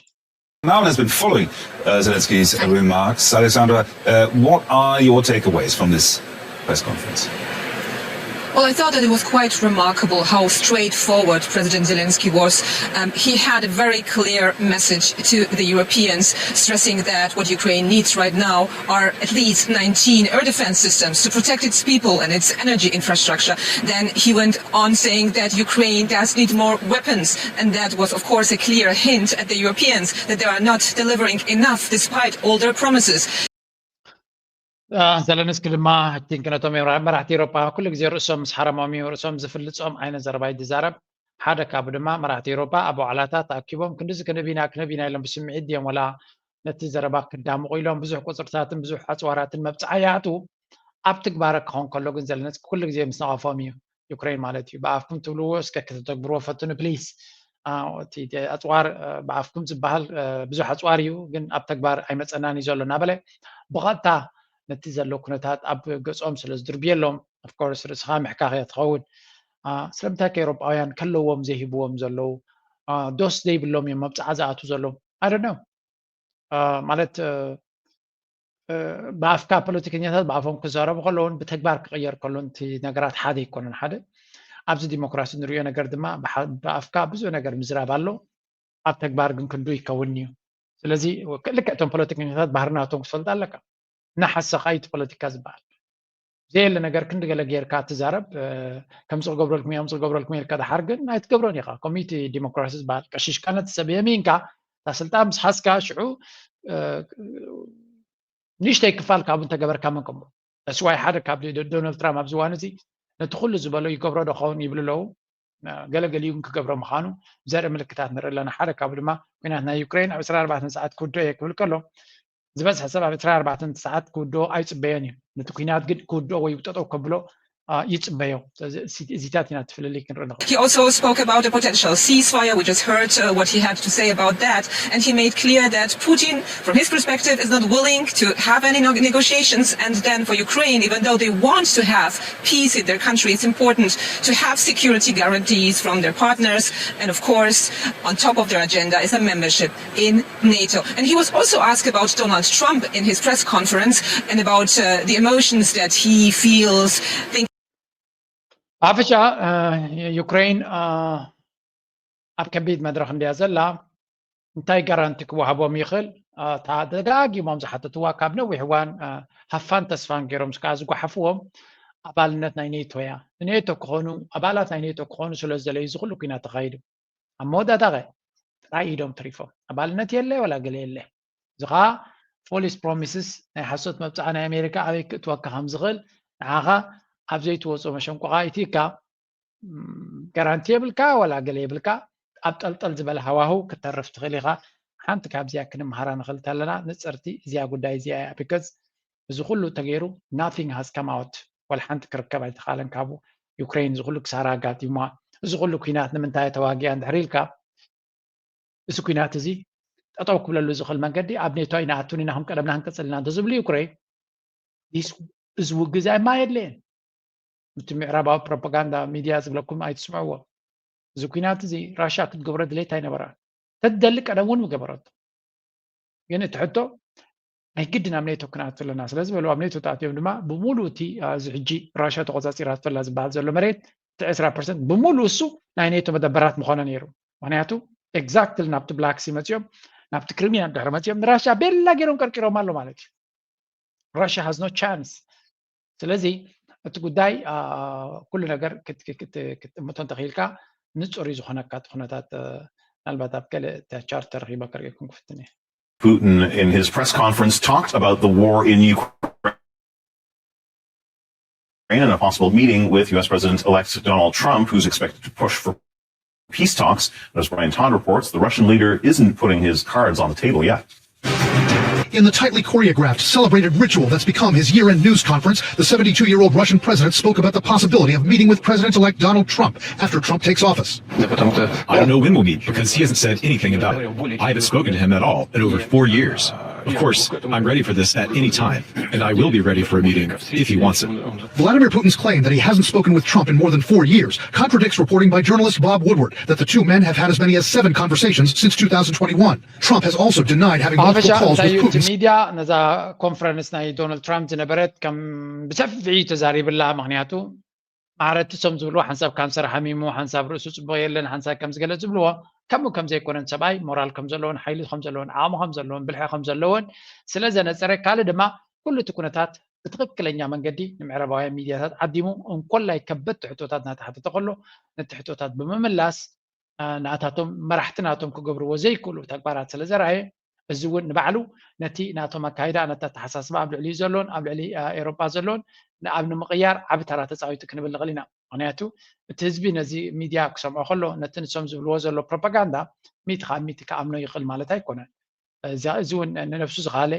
Now has been following uh, Zelensky's remarks. Alexandra, uh, what are your takeaways from this press conference? Well, I thought that it was quite remarkable how straightforward President Zelensky was. Um, he had a very clear message to the Europeans, stressing that what Ukraine needs right now are at least nineteen air defense systems to protect its people and its energy infrastructure. Then he went on saying that Ukraine does need more weapons, and that was, of course, a clear hint at the Europeans that they are not delivering enough despite all their promises. ዘለንስኪ ድማ ቲንክ ነቶም መራሕቲ ኤሮፓ ኩሉ ግዜ ርእሶም ምስ ሓረሞም እዩ፣ ርእሶም ዝፍልጾም ዓይነት ዘረባ እዩ ዝዛረብ። ሓደ ካብ ድማ መራሕቲ ኤሮፓ ኣብ ዋዕላታት ተኣኪቦም ክንድዚ ክንህብ ኢና ክንህብ ኢና ኢሎም ብስምዒት ድዮም ወላ ነቲ ዘረባ ክዳምቑ ኢሎም ብዙሕ ቁፅርታትን ብዙሕ ኣፅዋራትን መብፅዓ ይኣትዉ። ኣብ ትግባረ ክኸውን ከሎ ግን ዘለንስኪ ኩሉ ግዜ ምስ ነቐፎም እዩ። ዩክሬን ማለት እዩ። ብኣፍኩም ትብልዎ እስከ ከተተግብርዎ ፈትኑ ፕሊስ። እቲ ኣፅዋር ብኣፍኩም ዝበሃል ብዙሕ ኣፅዋር እዩ፣ ግን ኣብ ተግባር ኣይመፀናን እዩ ዘሎ እናበለ ብቐጥታ ነቲ ዘሎ ኩነታት ኣብ ገፆም ስለ ዝድርብየሎም ኦፍኮርስ ርእስኻ ምሕካኽ እያ ትኸውን። ስለምንታይ ከ ኤውሮጳውያን ከለዎም ዘይህብዎም ዘለዉ ዶስ ዘይብሎም እዮም መብፅዓ ዝኣቱ ዘለዉ? I don't know። ማለት ብኣፍካ ፖለቲከኛታት ብኣፎም ክዛረቡ ከለውን ብተግባር ክቕየር ከሎ እቲ ነገራት ሓደ ኣይኮነን። ሓደ ኣብዚ ዲሞክራሲ ንሪኦ ነገር ድማ ብኣፍካ ብዙሕ ነገር ምዝራብ ኣሎ፣ ኣብ ተግባር ግን ክንዱ ይከውን እዩ። ስለዚ ልክዕ እቶም ፖለቲከኛታት ባህርናቶም ክትፈልጥ ኣለካ። እናሓሰኻ እዩ እቲ ፖለቲካ ዝበሃል። ዘየለ ነገር ክንዲ ገለ ጌርካ ትዛረብ፣ ከምዚ ክገብረልኩም እየ፣ ከምዚ ክገብረልኩም እየ ኢልካ ድሓር ግን ኣይትገብሮን ኢኻ። ኮሚኒቲ ዲሞክራሲ ዝበሃል ቀሺሽካ ነቲ ሰብ የሚንካ እታ ስልጣን ምስ ሓዝካ ሽዑ ንእሽተይ ክፋል ካብኡ እንተገበርካ መን ከምኡ። ተስዋይ ሓደ ካብ ዶናልድ ትራምፕ ኣብዚ እዋን እዚ ነቲ ኩሉ ዝበሎ ይገብሮ ዶ ኸውን ይብሉ ኣለዉ። ገለገሊኡ ግን ክገብሮ ምዃኑ ዘርኢ ምልክታት ንርኢ ኣለና። ሓደ ካብኡ ድማ ኩናት ናይ ዩክሬን ኣብ ዕስራን ኣርባዕተን ሰዓት ክውድኦ እየ ክብል ከሎ ዝበዝሐ ሰብ ኣብ ዕስራን ኣርባዕተን ሰዓት ክውድኦ ኣይጽበዮን እዩ። ነቲ ኩናት ግን ክውድኦ ወይ ጠጠው ከብሎ ይጽበዮ። እዚታት ኢና እቲ ፍልልይ ክንርኢ ንኽእል። He also spoke about a potential ceasefire. We just heard uh, what he had to say about that. And he made clear that Putin, from his perspective, is not willing to have any negotiations. And then for Ukraine, even though they want to have peace in their country, it's important to have security guarantees from their partners. And of course, on top of their agenda is a membership in NATO. And he was also asked about Donald Trump in his press conference and about uh, the emotions that he feels. Thinking ኣፍሻ ዩክሬን ኣብ ከቢድ መድረኽ እንድያ ዘላ እንታይ ጋራንቲ ክወሃቦም ይኽእል? እታ ደጋጊሞም ዝሓተትዋ ካብ ነዊሕ እዋን ሃፋን ተስፋን ገይሮም ከዓ ዝጓሓፍዎም ኣባልነት ናይ ኔቶ እያ። ኔቶ ክኾኑ ኣባላት ናይ ኔቶ ክኾኑ ስለ ዝደለዩ እዚ ኩሉ ኩናት ተኻይዱ ኣብ መወዳእታ ኸ ጥራይ ኢዶም ትሪፎም። ኣባልነት የለ ወላ ገለ የለ። እዚ ኸዓ ፎሊስ ፕሮሚስስ ናይ ሓሶት መብፅዓ ናይ ኣሜሪካ ኣበይ ክእትወካ ከም ዝኽእል ንዓኻ ኣብ ዘይትወፅኦ መሸንቆቓ ኢትካ ጋራንቲ የብልካ ወላ ገለ የብልካ ኣብ ጠልጠል ዝበለ ሃዋህው ክተርፍ ትኽእል ኢኻ። ሓንቲ ካብዚኣ ክንምሃራ ንኽእል ተለና ንፅርቲ እዚኣ ጉዳይ እዚኣ እያ። ቢካዝ እዚ ኩሉ ተገይሩ nothing has come out ወላ ሓንቲ ክርከብ ኣይተኻለን። ካብ ዩክሬን እዚ ኩሉ ክሳራ ኣጋጢማ እዚ ኩሉ ኩናት ንምንታይ ተዋጊኣ እንድሕር ኢልካ እዚ ኩናት እዚ ጠጠው ክብለሉ ዝኽእል መንገዲ ኣብ ኔቶ ኣይንኣቱን ኢና ከም ቀደምና ክንቅፅል ኢና እንተዝብሉ ዩክሬን እዚ ውግእ እዚ ኣይማ የድለየን። እቲ ምዕራባዊ ፕሮፓጋንዳ ሚድያ ዝብለኩም ኣይትስምዕዎ። እዚ ኩናት እዚ ራሻ ክትገብሮ ድሌት ኣይነበራን። ተትደሊ ቀደም እውን ምገበረቶ። ግን እቲ ሕቶ ናይ ግድን ኣብ ኔቶ ክንኣቱ ኣለና ስለ ዝበሉ ኣብ ኔቶ ተኣትዮም ድማ ብምሉእ እቲ እዚ ሕጂ ራሻ ተቆፃፂራቶ ኣላ ዝበሃል ዘሎ መሬት እቲ ዕስራ ፐርሰንት ብምሉእ እሱ ናይ ኔቶ መደበራት ምኾነ ነይሩ። ምክንያቱ ኤግዛክትሊ ናብቲ ብላክ ሲ መፅኦም ናብቲ ክሪሚያ ድሕሪ መፅኦም ንራሻ ቤላ ገይሮም ቀርቂሮም ኣሎ ማለት እዩ። ራሻ has no chance። ስለዚ እቲ ጉዳይ ኩሉ ነገር ክትጥምቶ እንተኽኢልካ ንፁር እዩ ዝኾነካ እቲ ኩነታት። ምናልባት ኣብ ገለ ቻርት ተረኺበ ከርእየኩም ክፍትን እየ። Putin in his press conference talked about the war in Ukraine and a possible meeting with U S President-elect Donald Trump, who's expected to push for peace talks. As Brian Todd reports, the Russian leader isn't putting his cards on the table yet. In the tightly choreographed, celebrated ritual that's become his year-end news conference, the seventy-two-year-old Russian president spoke about the possibility of meeting with President-elect Donald Trump after Trump takes office. I don't know when we'll meet because he hasn't said anything about it. I haven't spoken to him at all in over four years. Of course, I'm ready for this at any time, and I will be ready for a meeting if he wants it. Vladimir Putin's claim that he hasn't spoken with Trump in more than four years contradicts reporting by journalist Bob Woodward that the two men have had as many as seven conversations since two thousand twenty-one. Trump has also denied having multiple calls with Putin's. ሚድያ ነዛ ኮንፈረንስ ናይ ዶናልድ ትራምፕ ዝነበረት ከም ብሰፊሑ ተዛሪብላ። ምክንያቱ ማዕረቲ ሶም ዝብልዎ ሓንሳብ ካንሰር ሓሚሙ ሓንሳብ ርእሱ ፅቡቅ የለን ሓንሳብ ከም ዝገለፅ ዝብልዎ ከምኡ ከም ዘይኮነን ሰብኣይ ሞራል ከም ዘለዎን ሓይሊ ከም ዘለዎን ዓቕሚ ከም ዘለዎን ብልሒ ከም ዘለዎን ስለ ዘነፀረ ካልእ ድማ ኩሉ እቲ ኩነታት ብትኽክለኛ መንገዲ ንምዕራባውያን ሚድያታት ዓዲሙ እንኮላይ ከበድቲ ሕቶታት እናተሓተተ ከሎ ነቲ ሕቶታት ብምምላስ ናታቶም መራሕቲ ናቶም ክገብርዎ ዘይክእሉ ተግባራት ስለ ዘርኣየ እዚ እውን ንባዕሉ ነቲ ናቶም ኣካይዳ ነቲ ኣተሓሳስባ ኣብ ልዕሊኡ ዘሎን ኣብ ልዕሊ ኤሮጳ ዘሎን ኣብ ንምቕያር ዓቢ ተራ ተፃዊቱ ክንብል ንኽእል ኢና። ምክንያቱ እቲ ህዝቢ ነዚ ሚድያ ክሰምዖ ከሎ ነቲ ንሶም ዝብልዎ ዘሎ ፕሮፓጋንዳ ሚእቲ ካብ ሚእቲ ክኣምኖ ይኽእል ማለት ኣይኮነን። እዚ እውን ንነብሱ ዝኸኣለ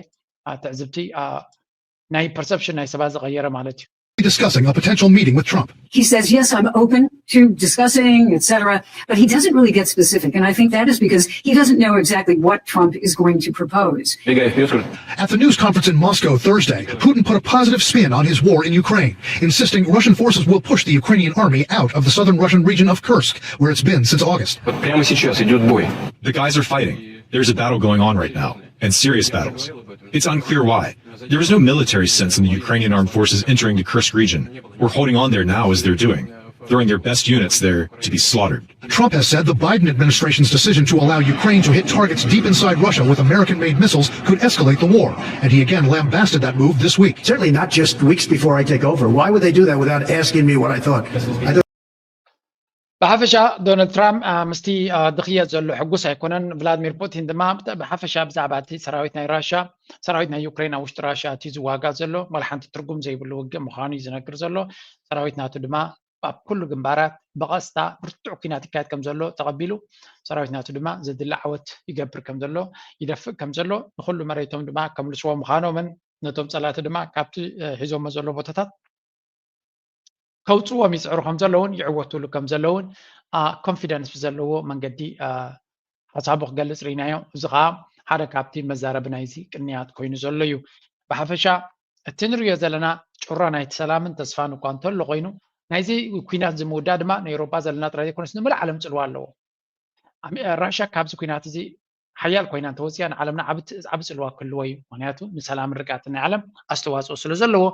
ትዕዝብቲ ናይ ፐርሰፕሽን ናይ ሰባት ዝቐየረ ማለት እዩ። Discussing a potential meeting with Trump. He says, yes, I'm open to discussing, et cetera. But he doesn't really get specific. And I think that is because he doesn't know exactly what Trump is going to propose. At the news conference in Moscow Thursday, Putin put a positive spin on his war in Ukraine, insisting Russian forces will push the Ukrainian army out of the southern Russian region of Kursk, where it's been since August. The guys are fighting. There's a battle going on right now. and serious battles. It's unclear why. There is no military sense in the Ukrainian armed forces entering the Kursk region or holding on there now as they're doing, throwing their best units there to be slaughtered. Trump has said the Biden administration's decision to allow Ukraine to hit targets deep inside Russia with American made missiles could escalate the war, and he again lambasted that move this week. Certainly not just weeks before I take over. Why would they do that without asking me what I thought? I thought ብሓፈሻ ዶናልድ ትራምፕ ምስቲ ድኽየት ዘሎ ሕጉስ ኣይኮነን። ቭላድሚር ፑቲን ድማ ብሓፈሻ ብዛዕባ እቲ ሰራዊት ናይ ራሻ ሰራዊት ናይ ዩክሬን ኣብ ውሽጢ ራሻ እቲ ዝዋጋ ዘሎ ዋላ ሓንቲ ትርጉም ዘይብሉ ውግእ ምዃኑ እዩ ዝነግር ዘሎ። ሰራዊት ናቱ ድማ ኣብ ኩሉ ግንባራት ብቐስታ ብርቱዕ ኩናት ይካየድ ከም ዘሎ ተቐቢሉ ሰራዊት ናቱ ድማ ዘድሊ ዓወት ይገብር ከም ዘሎ ይደፍእ ከም ዘሎ ንኩሉ መሬቶም ድማ ከምልስዎ ምዃኖምን ነቶም ጸላእቲ ድማ ካብቲ ሒዞሞ ዘሎ ቦታታት ከውፅዎም ይፅዕሩ ከም ዘለውን ይዕወቱሉ ከም ዘለውን ኮንፊደንስ ብዘለዎ መንገዲ ሓሳቡ ክገልፅ ርኢናዮ። እዚ ከዓ ሓደ ካብቲ መዛረቢ ናይዚ ቅንያት ኮይኑ ዘሎ እዩ። ብሓፈሻ እቲ ንሪኦ ዘለና ጩራ ናይቲ ሰላምን ተስፋን እኳ እንተሎ ኮይኑ ናይዚ ኩናት ዝምውዳ ድማ ንኤውሮጳ ዘለና ጥራይ ዘይኮነስ ንመላእ ዓለም ፅልዋ ኣለዎ። ራሻ ካብዚ ኩናት እዚ ሓያል ኮይና እንተወፅያ ንዓለምና ዓቢ ዓቢ ፅልዋ ክህልዎ እዩ። ምክንያቱ ንሰላም ርግኣትን ናይ ዓለም ኣስተዋፅኦ ስለ ዘለዎ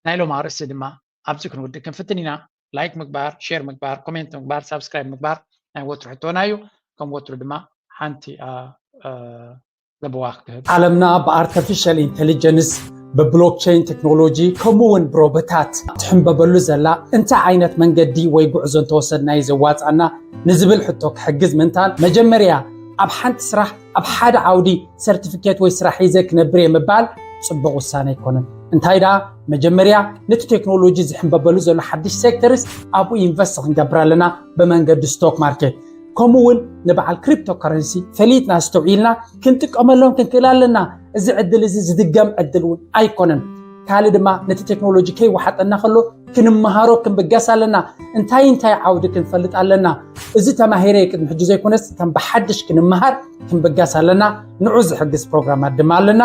ናይ ሎም ኣርእስቲ ድማ ኣብዚ ክንውድእ ክንፍትን ኢና። ላይክ ምግባር፣ ሼር ምግባር፣ ኮሜንት ምግባር፣ ሳብስክራይብ ምግባር ናይ ወትሩ ሕቶና እዩ። ከም ወትሩ ድማ ሓንቲ ለበዋ ክህብ ዓለምና ብኣርተፊሻል ኢንቴሊጀንስ ብብሎክቸይን ቴክኖሎጂ ከምኡ እውን ብሮቦታት ትሕንበበሉ ዘላ እንታይ ዓይነት መንገዲ ወይ ጉዕዞ እንተወሰድና እዩ ዘዋፃና ንዝብል ሕቶ ክሕግዝ ምንታን መጀመርያ ኣብ ሓንቲ ስራሕ ኣብ ሓደ ዓውዲ ሰርቲፊኬት ወይ ስራሕ ሒዘ ክነብር እየ ምባል ፅቡቕ ውሳነ ኣይኮነን። እንታይ ደኣ መጀመርያ ነቲ ቴክኖሎጂ ዝሕንበበሉ ዘሎ ሓድሽ ሴክተርስ ኣብኡ ኢንቨስት ክንገብር ኣለና ብመንገዲ ስቶክ ማርኬት ከምኡ እውን ንበዓል ክሪፕቶ ከረንሲ ፈሊጥና ኣስተውዒልና ክንጥቀመሎም ክንክእል ኣለና። እዚ ዕድል እዚ ዝድገም ዕድል እውን ኣይኮነን። ካልእ ድማ ነቲ ቴክኖሎጂ ከይወሓጠና ከሎ ክንመሃሮ ክንብገስ ኣለና። እንታይ እንታይ ዓውዲ ክንፈልጥ ኣለና። እዚ ተማሂረ ቅድሚ ሕጂ ዘይኮነስ ከም ብሓድሽ ክንመሃር ክንብገስ ኣለና። ንዑ ዝሕግዝ ፕሮግራማት ድማ ኣለና።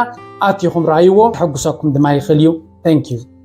ኣትኹም ረኣይዎ። ከሐጉሰኩም ድማ ይኽእል እዩ። Thank you።